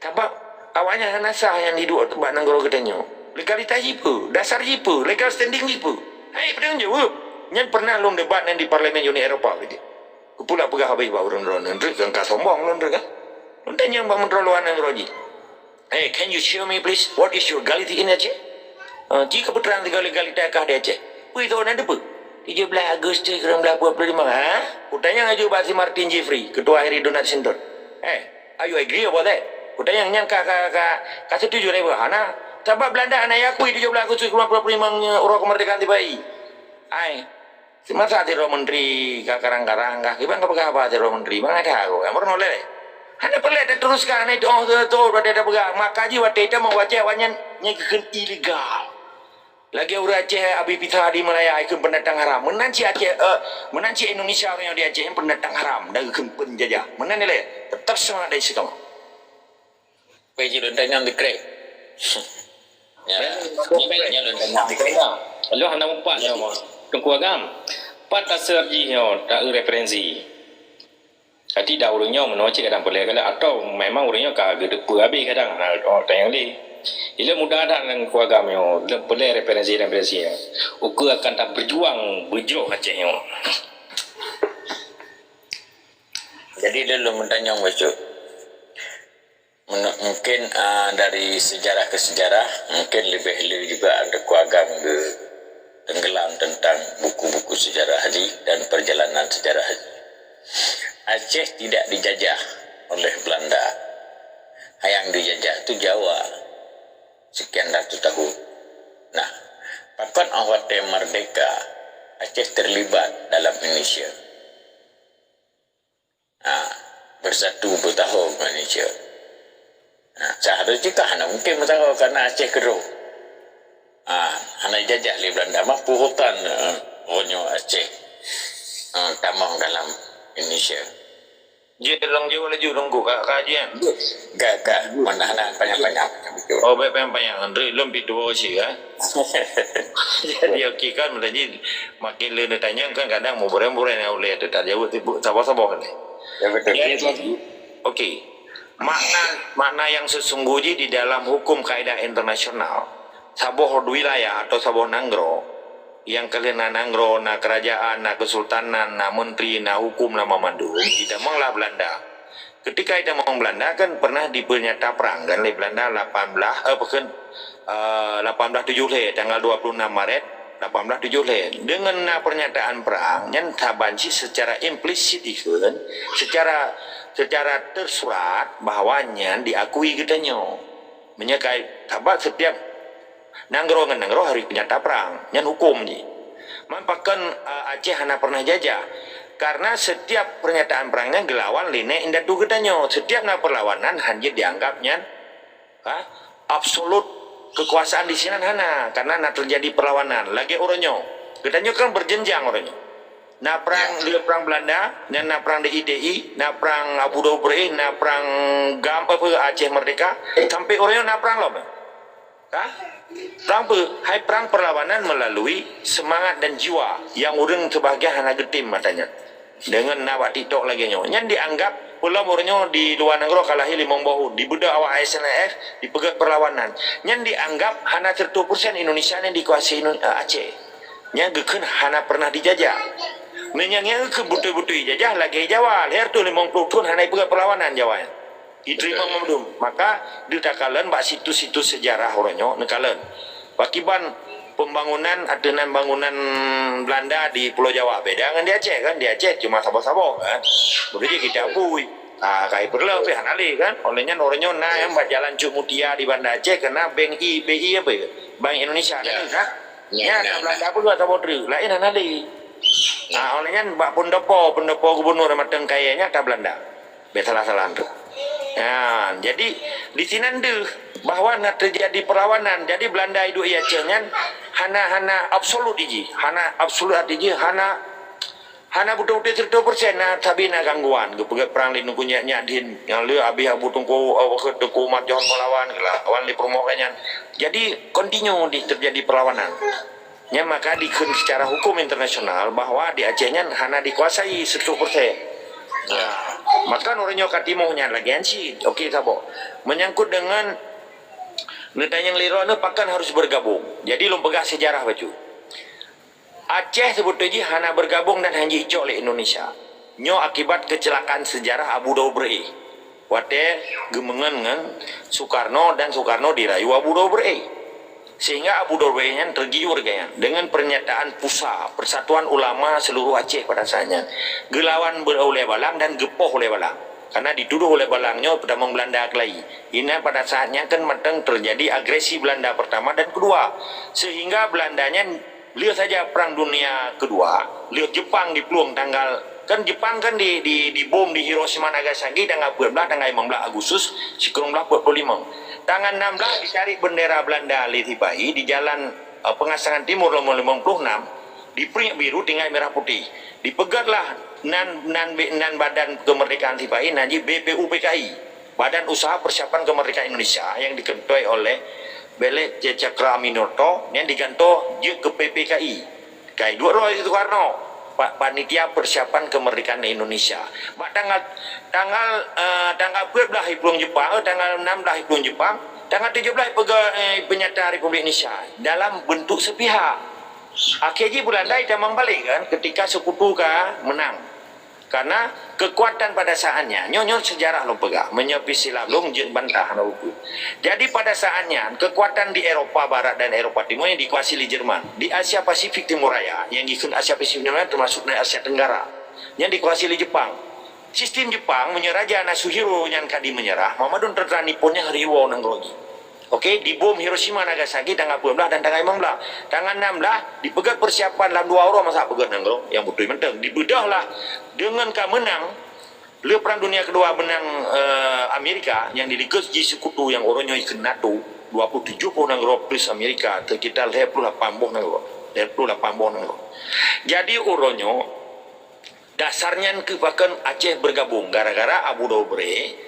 Sabab awaknyan hana sah nyang hidup bak nanggroe geutanyoe. Legalitas jih peue? Dasar jih peue? Legal standing jih peue? Hai, peutanggung jaweueb. Nyan pernah lôn debat nyan di Parlemen Uni Eropa keudeh. Kupula peugah habéh bak ureuëng droeneuh, treuk kan ka sombong lôn treuk kan. Lôn tanyong bak menteri luar nanggroe jih. Hey, can you show me please what is your legality in Aceh? Uh, jih ka peutrang legal-, legalitas kah di Aceh? Peue itu na depe? Tujoh blaih Agustus dua ribu dua puluh lima, ha? Kutanyong laju bak si Martin Jeffrey, ketua Harry Donald Center. Eh, are you agree about that? Kutanyong nyan ka, ka, ka, ka setuju lé bah? Hana. Sabab Belanda hana akui tujoh blaih Agustus dua ribu dua puluh lima nyoe uroe kemerdekaan tiba i. Ai. Masa sidroe menteri ka karang-karang kah? Kiban ka peugah haba sidroe menteri? Bang ada aku. Yang pernah lé. Hana peureulée tateruskan, hana itu, oh, tu, tu, pada dah peugah. Maka ji watée itu meuwacah awaknyan nyang keukeun ilegal. Lagée ureuëng Aceh Abi Pita di Malaya ikheun pendatang haram. Meunan cit Aceh, eh, meunan cit Indonesia ureuëng nyang di Aceh nyan pendatang haram dan ikheun penjajah. Meunan nilai tetap semangat dari situ. Baik, jilon tanyong dikrek. Ya, memang jilon tanyong dikrek. Lalu hana mumpat nyoe, Teungku Agam. Pat asai jih nyoe tak referensi. Jadi dah ureuëng nyoe meunoe cit kadang peulée galak atau memang ureuëng nyoe ka geuteupeue habéh kadang hana tanyong lé. Ilée mudah dah ngon keluarga meunyoe lom peulée referensi-referensi nyan. Ukeue akan tapeurjuang beujroh Aceh nyoe. Jadi lôn lôn meutanyong bacut. Mungkin uh, dari sejarah ke sejarah mungkin lebih le juga ada keluarga tenggelam tentang buku-buku sejarah haji dan perjalanan sejarah haji. Aceh tidak dijajah oleh Belanda. Yang dijajah tu Jawa sekian ratus tahun. Nah, pakon awak merdeka Aceh terlibat dalam Indonesia. Ha, bersatu bertahu Malaysia. Ha, seharusnya kan hana mungkin bertahu karena Aceh keudroe. Ha, hana jajah lé Belanda mah puhutan uh, Aceh uh, tamong dalam Indonesia. Jih lông jih laju nunggu kak kajian. Gak gak mana hana panjang-panjang. Oh, baik panjang-panjang. Andri lom pi dua sih kan. Jadi okey kan, jadi makin le tanya kan kadang mau bereng-bereng yang oleh tu tak jawab tipu sabar-sabar ni. Ya betul. Okey. Makna makna yang sesungguhnya di dalam hukum kaedah internasional, saboh wilayah atau saboh nanggroe yang keuh na nanggroe, na kerajaan, na kesultanan, na menteri, na hukum, na mamandum, itamong lah Belanda. Ketika itamong Belanda kan pernah dipernyata perang kan oleh Belanda lapan belas eh bukan uh, lapan belas tujuh lhèe tanggal dua puluh enam Maret lapan belas tujuh lhèe. Dengan na pernyataan perang nyan saban cit secara implisit ikheun, secara secara tersurat bahwa nyan diakui geutanyoe. Meunyoe kai saban setiap nanggroe ngon nanggroe harus peunyata perang, nyan huköm jih. Man pakon uh, Aceh hana pernah jajah? Karena setiap pernyataan perang nyan geulawan lé nèk indatu geutanyoe. Setiap na perlawanan hana jeuet dianggap nyan ha, absolut kekuasaan di sinan hana, karena na terjadi perlawanan. Lagèe uroe nyoe, geutanyoe kan berjenjang uroe nyoe. Na perang ya. Lheueh perang Belanda, nyan na perang D I T I, na perang Abu Dhabi, na perang GAM apa Aceh Merdeka, sampai uroe nyoe na perang lom. Ha? Perang apa? Hai perang perlawanan melalui semangat dan jiwa yang ureuëng sebahagian hana geutem matanya. Dengan na bak TikTok lagèe nyoe. Nyan dianggap peulom ureuëng nyoe di luwa nanggroe ka lahé limong boh thon, dibeudôh awak S N F, dipeugöt perlawanan. Nyan dianggap hana seratus persen Indonesia nyan dikuasai Aceh. Nyan geukheun hana pernah dijajah. Meunyoe nyan geukheun beutôi-beutôi jajah lagèe Jawa, lhèe reutôh limong ploh thon hana ipeugöt perlawanan Jawa nyan. Diterima Mamdum. Maka ditakalon bak situs-situs sejarah uroe nyoe neukalon. Pakiban pembangunan ateunan bangunan Belanda di Pulau Jawa beda ngon di Aceh kan. Di Aceh cuma saboh-saboh kan. Begitu kita akui. Ah, kai perlu pih hana lé kan. Oleh nyan uroe nyoe na yang bak jalan Cut Mutia di Banda Aceh kena bank I B I apa ya? Bank Indonesia ya. Kan? Ya, ya, Belanda pun dua saboh truk. Lain hana lé. Ah, oleh nyan bak pendopo, pendopo gubernur Matang Kaya nya ka Belanda. Bek salah-salah tu. Ha, jadi di sinan deuh bahwa na terjadi perlawanan. Jadi Belanda iduek i Aceh nyan hana hana absolut iji, hana absolut arti jih hana hana beutôi-beutôi seratus persen na sabe na gangguan. Geupeugöt perang lé nungku nyak-nyak din nyang le abih Abu Tungku uh, Tungku Umar John Pahlawan gelawan lé perumoh nyan. Jadi continue di terjadi perlawanan. Nyan maka dikheun secara hukum internasional bahwa di Aceh nyan hana dikuasai seratus persen. Nah, maka ureuëng nyoe ka timoh nyan lagèe nyan cit. Okey saboh. Menyangkut dengan neutanyong lé droeneuh pakon harus bergabung. Jadi lôn peugah sejarah bacut. Aceh sebetulnya jih hana bergabung dan hana jicok lé Indonesia. Nyoe akibat kecelakaan sejarah Abu Dhabi Bereh. Watèe geumeungon ngon Soekarno dan Soekarno dirayu Abu Dhabi Bereh. Sehingga Abu Dobre nyan tergiur gaya dengan pernyataan PUSA, Persatuan Ulama Seluruh Aceh pada saat nyan. Geulawan be-, uleh balang dan geupoh uleh balang. Karena dituduh uleh balang nyoe peutamong Belanda keulai. Ina pada saat nyan kan mantong terjadi agresi Belanda pertama dan kedua. Sehingga Belanda nyan lheueh saja Perang Dunia Kedua, lheueh Jepang diplueng tanggal, kan Jepang kan di, di, dibom di Hiroshima Nagasaki tanggal dua belas, tanggal lima belas Agustus sikureueng belas peuet puluh lima. Tanggal enam belas ditarik bendera Belanda lé sipai di jalan, eh, Pengasangan Timur nomor lima puluh enam, dipriek biru tinggai merah putih. Dipeugötlah nan, nan, nan badan kemerdekaan sipai, nan jih B P U P K I, Badan Usaha Persiapan Kemerdekaan Indonesia yang diketuai oleh Belek Cakra Aminuto yang digantoe jeuet keu P P K I. Kai duek droe Soekarno, pa-, panitia persiapan kemerdekaan Indonesia. Bak tanggal, tanggal, eh, tanggal dua belas iplueng Jepang, eh, tanggal enam belas iplueng Jepang, tanggal tujuh belas ipeugöt, eh, pernyataan Republik Indonesia dalam bentuk sepihak. Akhé jih Belanda itamong balek kan, ketika Sekutu ka menang. Karena kekuatan pada saat nyan, nyoe, nyoe sejarah lôn peugah, meunyoe pih silap lôn jeuet bantah hana buku. Jadi pada saat nyan, kekuatan di Eropa Barat dan Eropa Timur yang dikuasai lé Jerman, di Asia Pasifik Timur Raya, yang dikheun Asia Pasifik Timur Raya termasuk dari Asia Tenggara, yang dikuasai lé Jepang. Sistem Jepang, meunyoe Raja Nasuhiro nyan ka dimenyerah, meumadum teuntara Nippon nyan hari woe nanggroe jih. Oke, dibom Hiroshima Nagasaki tanggal dua belas dan tanggal lima belas. Tanggal enam belas dipeugöt persiapan lam dua uroe masa peugöt nanggroe nyang beutôi mantong. Dibeudôh lah deungon ka meunang lheueh Perang Dunia Kedua, meunang, eh, Amerika nyang dilikot jih Sekutu nyang uroe nyoe ikheun NATO, dua puluh tujuh boh nanggroe plus Amerika, sekitar lhèe puluh lapan boh nanggroe. Lhèe puluh lapan boh nanggroe. Jadi uroe nyoe dasar nyan keuh pakon Aceh bergabung gara-gara Abu Dobre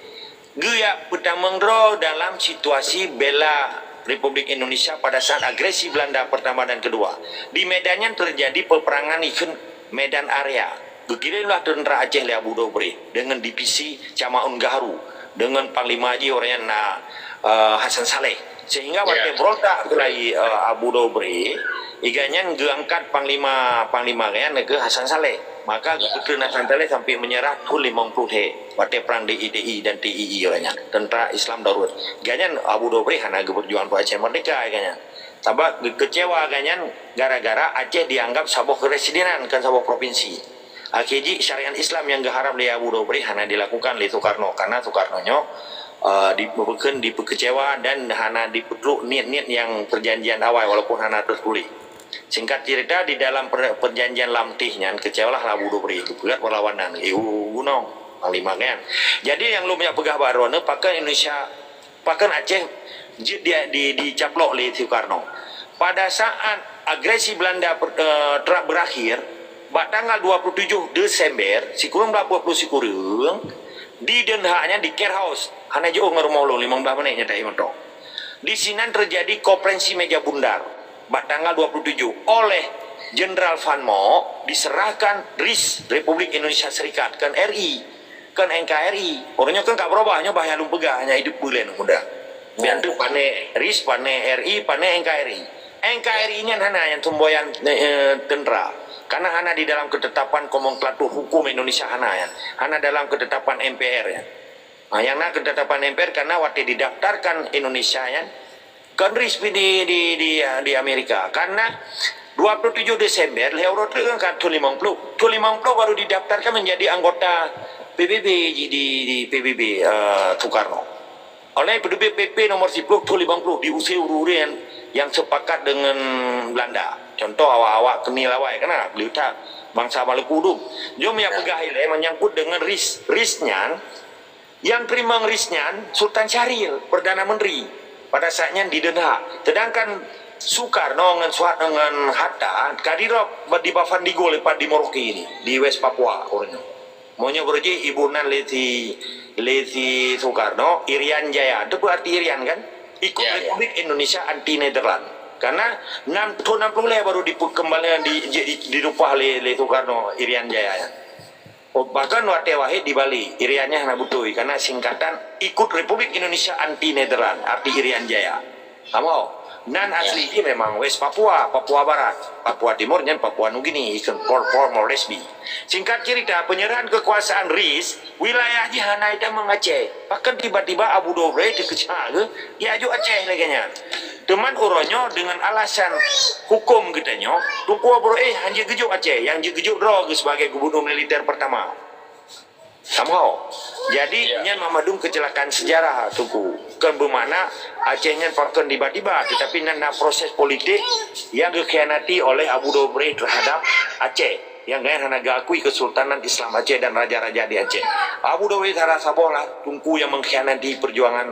geujak peutamong droe dalam situasi bela Republik Indonesia pada saat agresi Belanda pertama dan kedua. Di Medan nyan terjadi peperangan ikheun Medan Area. Geukirém lah teuntara Aceh lé Abu Dobre deungon divisi Camaun Gaharu deungon panglima jih uroe nyan na, eh, Hasan Saleh. Sehingga watèe berontak keulai, eh, Abu Dobre, iga nyan geuangkat panglima, panglima gaya nyan keu Hasan Saleh. Maka geupeutrön Hasan Saleh sampai menyerah thôn limong ploh lhèe. Watèe perang D I T I dan T I I uroe nyan, Tentara Islam Darurat. Iga nyan Abu Dobre hana geupeujuang untuk Aceh Merdeka iga nyan. Sabab geukeucewa iga nyan gara-gara Aceh dianggap saboh kepresidenan, kon saboh provinsi. Akhé jih syariat Islam nyang geuharab lé Abu Dobre hana dilakukan lé Soekarno, karena Soekarno nyoe, eh, di-, bukon dipeukeucewa dan hana dipeutrok niet-niet nyang perjanjian awai walaupun hana teutuléh. Singkat cerita, di dalam per-, perjanjian Lamteh nyan keucewalah Abu Dobre, geupeugöt perlawanan, eh, u-, gunong, panglima nyan. Jadi nyang lôn jak peugah bak droeneuh, pakon Indonesia Pakon Aceh jeuet di, di, dicaplok lé Soekarno. Pada saat agresi Belanda per-, eh, telah berakhir, bak tanggal dua puluh tujuh Desember sikureueng belas peuet puluh sikureueng, di Den Haag nyan di Care House, hana jiôh ngon rumoh ulôn, limong blaih menit nyan tahi moto. Di sinan terjadi konferensi meja bundar bak tanggal dua puluh tujuh oleh Jenderal Van Mook diserahkan RIS Republik Indonesia Serikat, kon R I. Kon N K R I. Uroe nyoe kan ka beurubah, nyoe bah nyang lôn peugah, hana idup buleuen muda. Biar tu pane RIS, pane R I, pane N K R I. N K R I nyan hana nyang semboyan, eh, tentera. Karena hana di dalam ketetapan nomenklatur hukum Indonesia hana nyan. Hana dalam ketetapan M P R nyan. Ha, nyang na ketetapan M P R karena watèe didaftarkan Indonesia nyan, kon RIS di, di, di, di Amerika. Karena dua puluh tujuh Desember, lhèe uroe teuk kan ka thôn limong ploh. Thôn limong ploh baru didaftarkan menjadi anggota P B B di, di, di P B B, eh, Soekarno. Oleh P B B P P nomor sepuluh thôn limong ploh diusir ureueng-ureueng nyang sepakat dengan Belanda. Contoh awak-awak Keunil awai kan, beliau tak bangsa Maluku tu. Jom nyang peugah ilèe menyangkut dengan RIS. RIS nyan Nyang teurimong RIS nyan Sultan Syahrir, Perdana Menteri, pada saat nyan di Den Haag. Sedangkan Soekarno ngon Suhart-, ngon Hatta ka dirôb bak di Bavarian di Gol, pat di Merauke ni, di West Papua uroe nyoe. Meunyoe beureuji ibu nan lé si, lé si Soekarno, Irian Jaya. Teupeue arti Irian kan? Ikut Republik Indonesia anti Netherlands. Karena enam, thôn enam puluh lhèe baru dipeukeumbalikkan di, di, di, dirubah lé, lé Soekarno Irian Jaya nyan. Oh, bahkan watèe Wahid di Bali, Irian nyan hana beutôi, karena singkatan ikut Republik Indonesia Anti Netherlands, arti Irian Jaya. Kamoe, nan asli jih memang West Papua, Papua Barat, Papua Timur nyan Papua Nugini, ikon for-, former Lesbi. Singkat cerita, penyerahan kekuasaan RIS, wilayah jih hana itamong Aceh. Bahkan tiba-tiba Abu Dobre dikeucak ke, diajuk Aceh lagèe nyan. Teuma uroe nyoe deungon alasan huköm geutanyoe, Teungku Abdul Rohim han jeuet geujok Aceh, nyang jeuet geujok droe geuh sebagai gubernur militer pertama. Somehow. Jadi, ya, nyan mandum kecelakaan sejarah, Teungku. Kon beumakna Aceh nyan pakon tiba-tiba, tetapi nan na proses politik nyang geukhianati oleh Abu Dhabi terhadap Aceh. Nyang laén hana geuakui Kesultanan Islam Aceh dan raja-raja di Aceh. Abu Dhabi salah saboh lah Teungku nyang mengkhianati perjuangan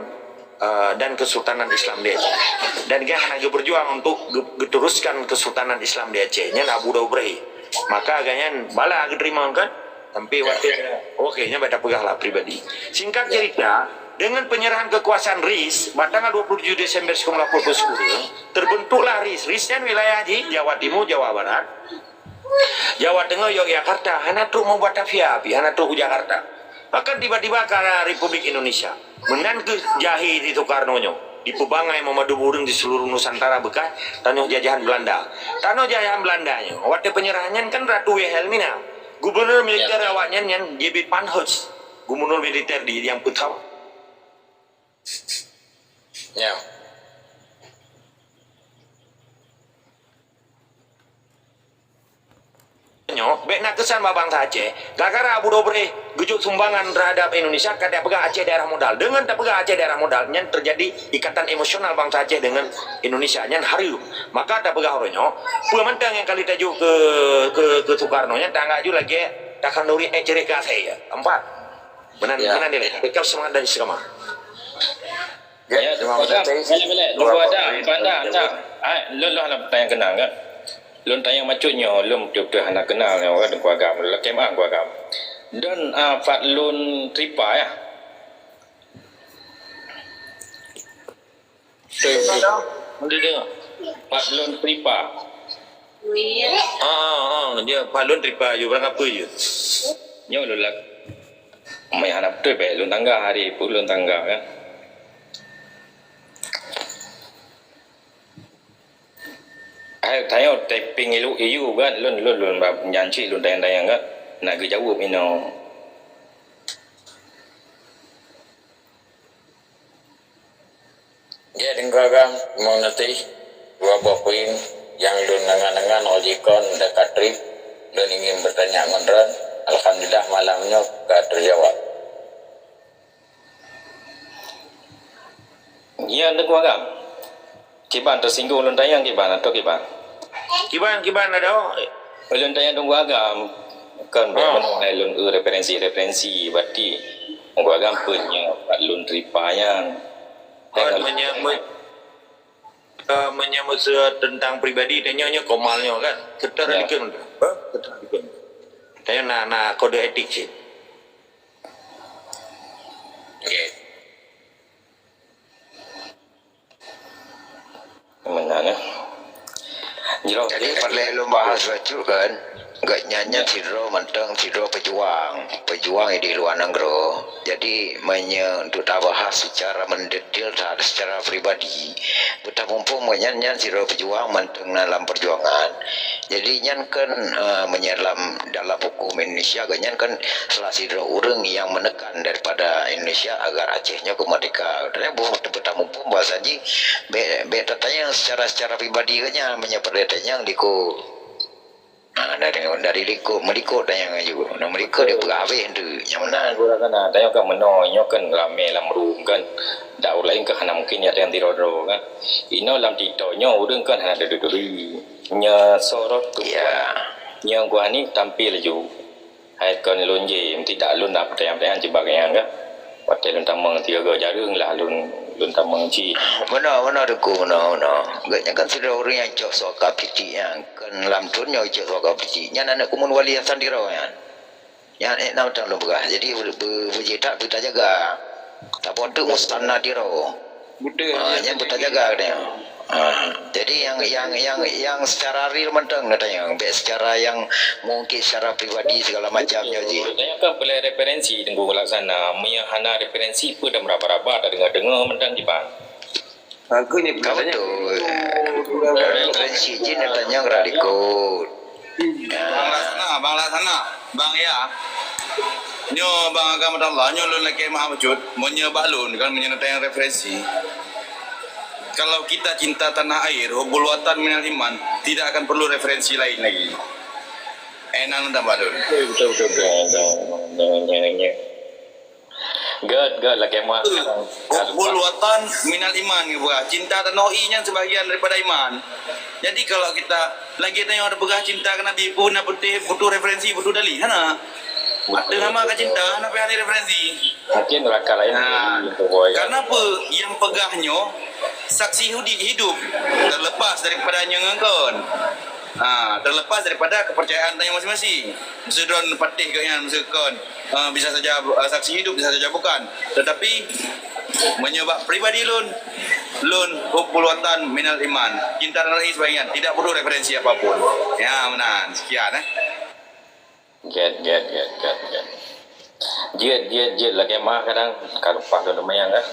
eh, dan Kesultanan Islam di Aceh. Dan gobnyan hana geupeurjuang untuk geu-, geuteruskan Kesultanan Islam di Aceh. Nyan Abu Daud Ibrahim. Maka gobnyan balah geuteurimong kan? Sampai, ya, watèe, oke, nyan bak tapeugah lah pribadi. Singkat cerita, dengan penyerahan kekuasaan RIS, bak tanggal dua puluh tujuh Desember seribu sembilan ratus delapan puluh sembilan, terbentuklah RIS. RIS nyan wilayah di Jawa Timur, Jawa Barat, Jawa Teungoh, Yogyakarta, hana trok u Batavia pih, hana trok u Jakarta. Bahkan tiba-tiba ka Republik Indonesia. Meunan keuh jahé di Soekarno nyoe, dipeubangai meumadu ureueng di seluruh Nusantara bekas tanoh jajahan Belanda. Tanoh jajahan Belanda nyoe, watèe penyerahan nyan kan Ratu Wilhelmina. Gubernur militer, ya, awaknyan nyan J B Pankhurst, gubernur militer di Yang Peutama. Ya. Nyoe, bèk na keusan bak bansa Aceh, gara-gara Abu Dhabi geujok sumbangan terhadap Indonesia, ka tapeugah Aceh daerah modal. Deungon tapeugah Aceh daerah modal, nyan teujadi ikatan emosional bansa Aceh deungon Indonesia, nyan hareuem. Maka tapeugah uroe nyoe, peue mantong nyang ka lheueh tajok keu, keu, keu Soekarno, nyan taanggap ju lagèe takhanduri ék ceurék keu asèe, ya. Empat. Meunan, ya, meunan dilèe. Kekal semangat dan istiqamah. Ya, terima kasih. Boleh, boleh. Tunggu ada, anda, anda. Ah, lôn, lôn hana tanyong keunal kan? Lôn tanyong maksud nyoe, lôn beutôi-beutôi hana keunal nyoe kan, Teungku Agam. Lakèe meu'ah, Teungku Agam. Dan, ah, Fadlun Tripa, ya? Beutôi, beutôi. Fadlun Tripa. Ah, ah, ah, dia Fadlun Tripa, you barang apa you? Nyoe lôn lak-, meu'ah hana beutôi, bèk lôn tangga hari, peue lôn tangga kan? Hai, tanyoe tapeuingat lôn, kan, lôn, lôn, lôn, nyan cit lôn tanyong-tanyong, kan. Nak geujaweueb inoe. Jeuet Teungku Agam, meuneuti dua boh poin nyang lôn deungon-deungon óh jikon dekat trip, lôn ingin bertanya ngon droen. Alhamdulillah, malam nyoe ka teujawab. Ya, Teungku Agam. Kiban teusinggung lôn tanyong kiban atau kiban? Kiban, kiban ada. Lôn tanyong Teungku Agam. Kan, ha, bèk meunoe hai lôn, eh, referensi-referensi, berarti Teungku Agam peue nyoe Fadlun Tripa nyan. Kon meunyoe, eh, meunyoe meuseu teuntang pribadi, tanyoe nyoe komal nyoe kan. Keutara dikeue. Hah? Keutara dikeue. Tanyoe na, na kode etik cit. Oke. Meunan, eh. Jroh. Jadi, peureulèe lôn bahas bacut kan, gobnyan nyan sidroe mantong sidroe peujuang, peujuang di luwa nanggroe. Jadi, meunyoe untuk tabahas secara mendetail, secara pribadi, beutamuphom gobnyan nyan sidroe peujuang mantong na lam peujuangan. Jadi, nyan kan, eh, meunyoe lam, dalam huköm Indonesia, gobnyan kan salah sidroe ureueng nyang meuneuk kan daripada Indonesia agar Aceh nyoe keu merdeka. Dan buet teupeue tamuphom bahasa jih, bèk, bèk tatanyong secara, secara pribadi gobnyan, meunyoe peureulèe tanyong likot. Ha, dari, dari likot, meulikot tanyong laju. Nah, meulikot dia peugah habéh tu, nyang meunan. Gura kana, tanyong kan meunoe, nyoe kan ramé lam room kan. Dak ureueng laén kan hana mungkin nyan tanyong sidroe-droe kan. Inoe lam TikTok nyoe ureueng kan hana teudeungo. Nyoe sorot tu. Ya. Nyoe gua ni tampil laju. Hai kon lôn jih, meuti dak lôn na peutanyong-peutanyong cit bak gobnyan kan. Watèe lôn tamong tiga go jareueng lah lôn, lôn tamong cit. Meunoe, meunoe Teungku, meunoe, meunoe. Gobnyan kan sidroe ureueng nyang cok soe ka pitik nyan. Kan lam thôn nyoe cok soe ka pitik. Nyan aneuk Kumun Wali Hasan Tiro nyan. Nyan ék na mantong lôn peugah. Jadi, beu-, beu-, beujeuet that beutajaga. Saboh teuk mustana Tiro. Beutôi. Ah, nyan beutajaga dia. Ah, jadi nyang, nyang, nyang, nyang secara real mantong na tanyong, bèk secara nyang mungkin secara pribadi segala macam nyoe jih. Tanyong kan peureulèe referensi Teungku Laksana, meunyoe hana referensi peue dan meuraba-raba tadeungoe-deungoe mantong kiban. Aku ni ka beutôi. Referensi jih na tanyong rot likot. Bang Laksana, Bang Laksana, Bang ya. Nyoe Bang Agam Abdallah, nyoe lôn lakèe meu'ah bacut, meunyoe bak lôn kan meunyoe na tanyong referensi. Kalau kita cinta tanah air, hubbul watan minal iman, tidak akan perlu referensi lain lagi. Enang tambah dulu. Betul, betul, betul. Good, good, lagi mah. Hubbul watan minal iman, cinta tanoh i nyan sebahagian daripada iman. Jadi kalau kita lagi tanya orang peugah cinta ke Nabi pun nak betul butuh referensi, butuh dalil. Hana. Ada nama ke cinta, hana payah referensi. Mungkin neraka lain. Ha. Karena apa? Yang peugah nyoe saksi hidup, hidup terlepas daripada nyang kon. Ha, terlepas daripada kepercayaan tanya masing-masing. Masa droen patéh ke nyan, masa kon, ha, bisa saja, ha, saksi hidup, bisa saja bukan. Tetapi menyebab pribadi lôn, lôn hubbul watan minal iman. Cinta tanah air sebahagian, tidak butuh referensi apapun. Ya, meunan. Sekian eh. Get, get, get, get, get. Jeuet, jeuet, jeuet lagèe ma kadang ka lupa tu lumayan lah.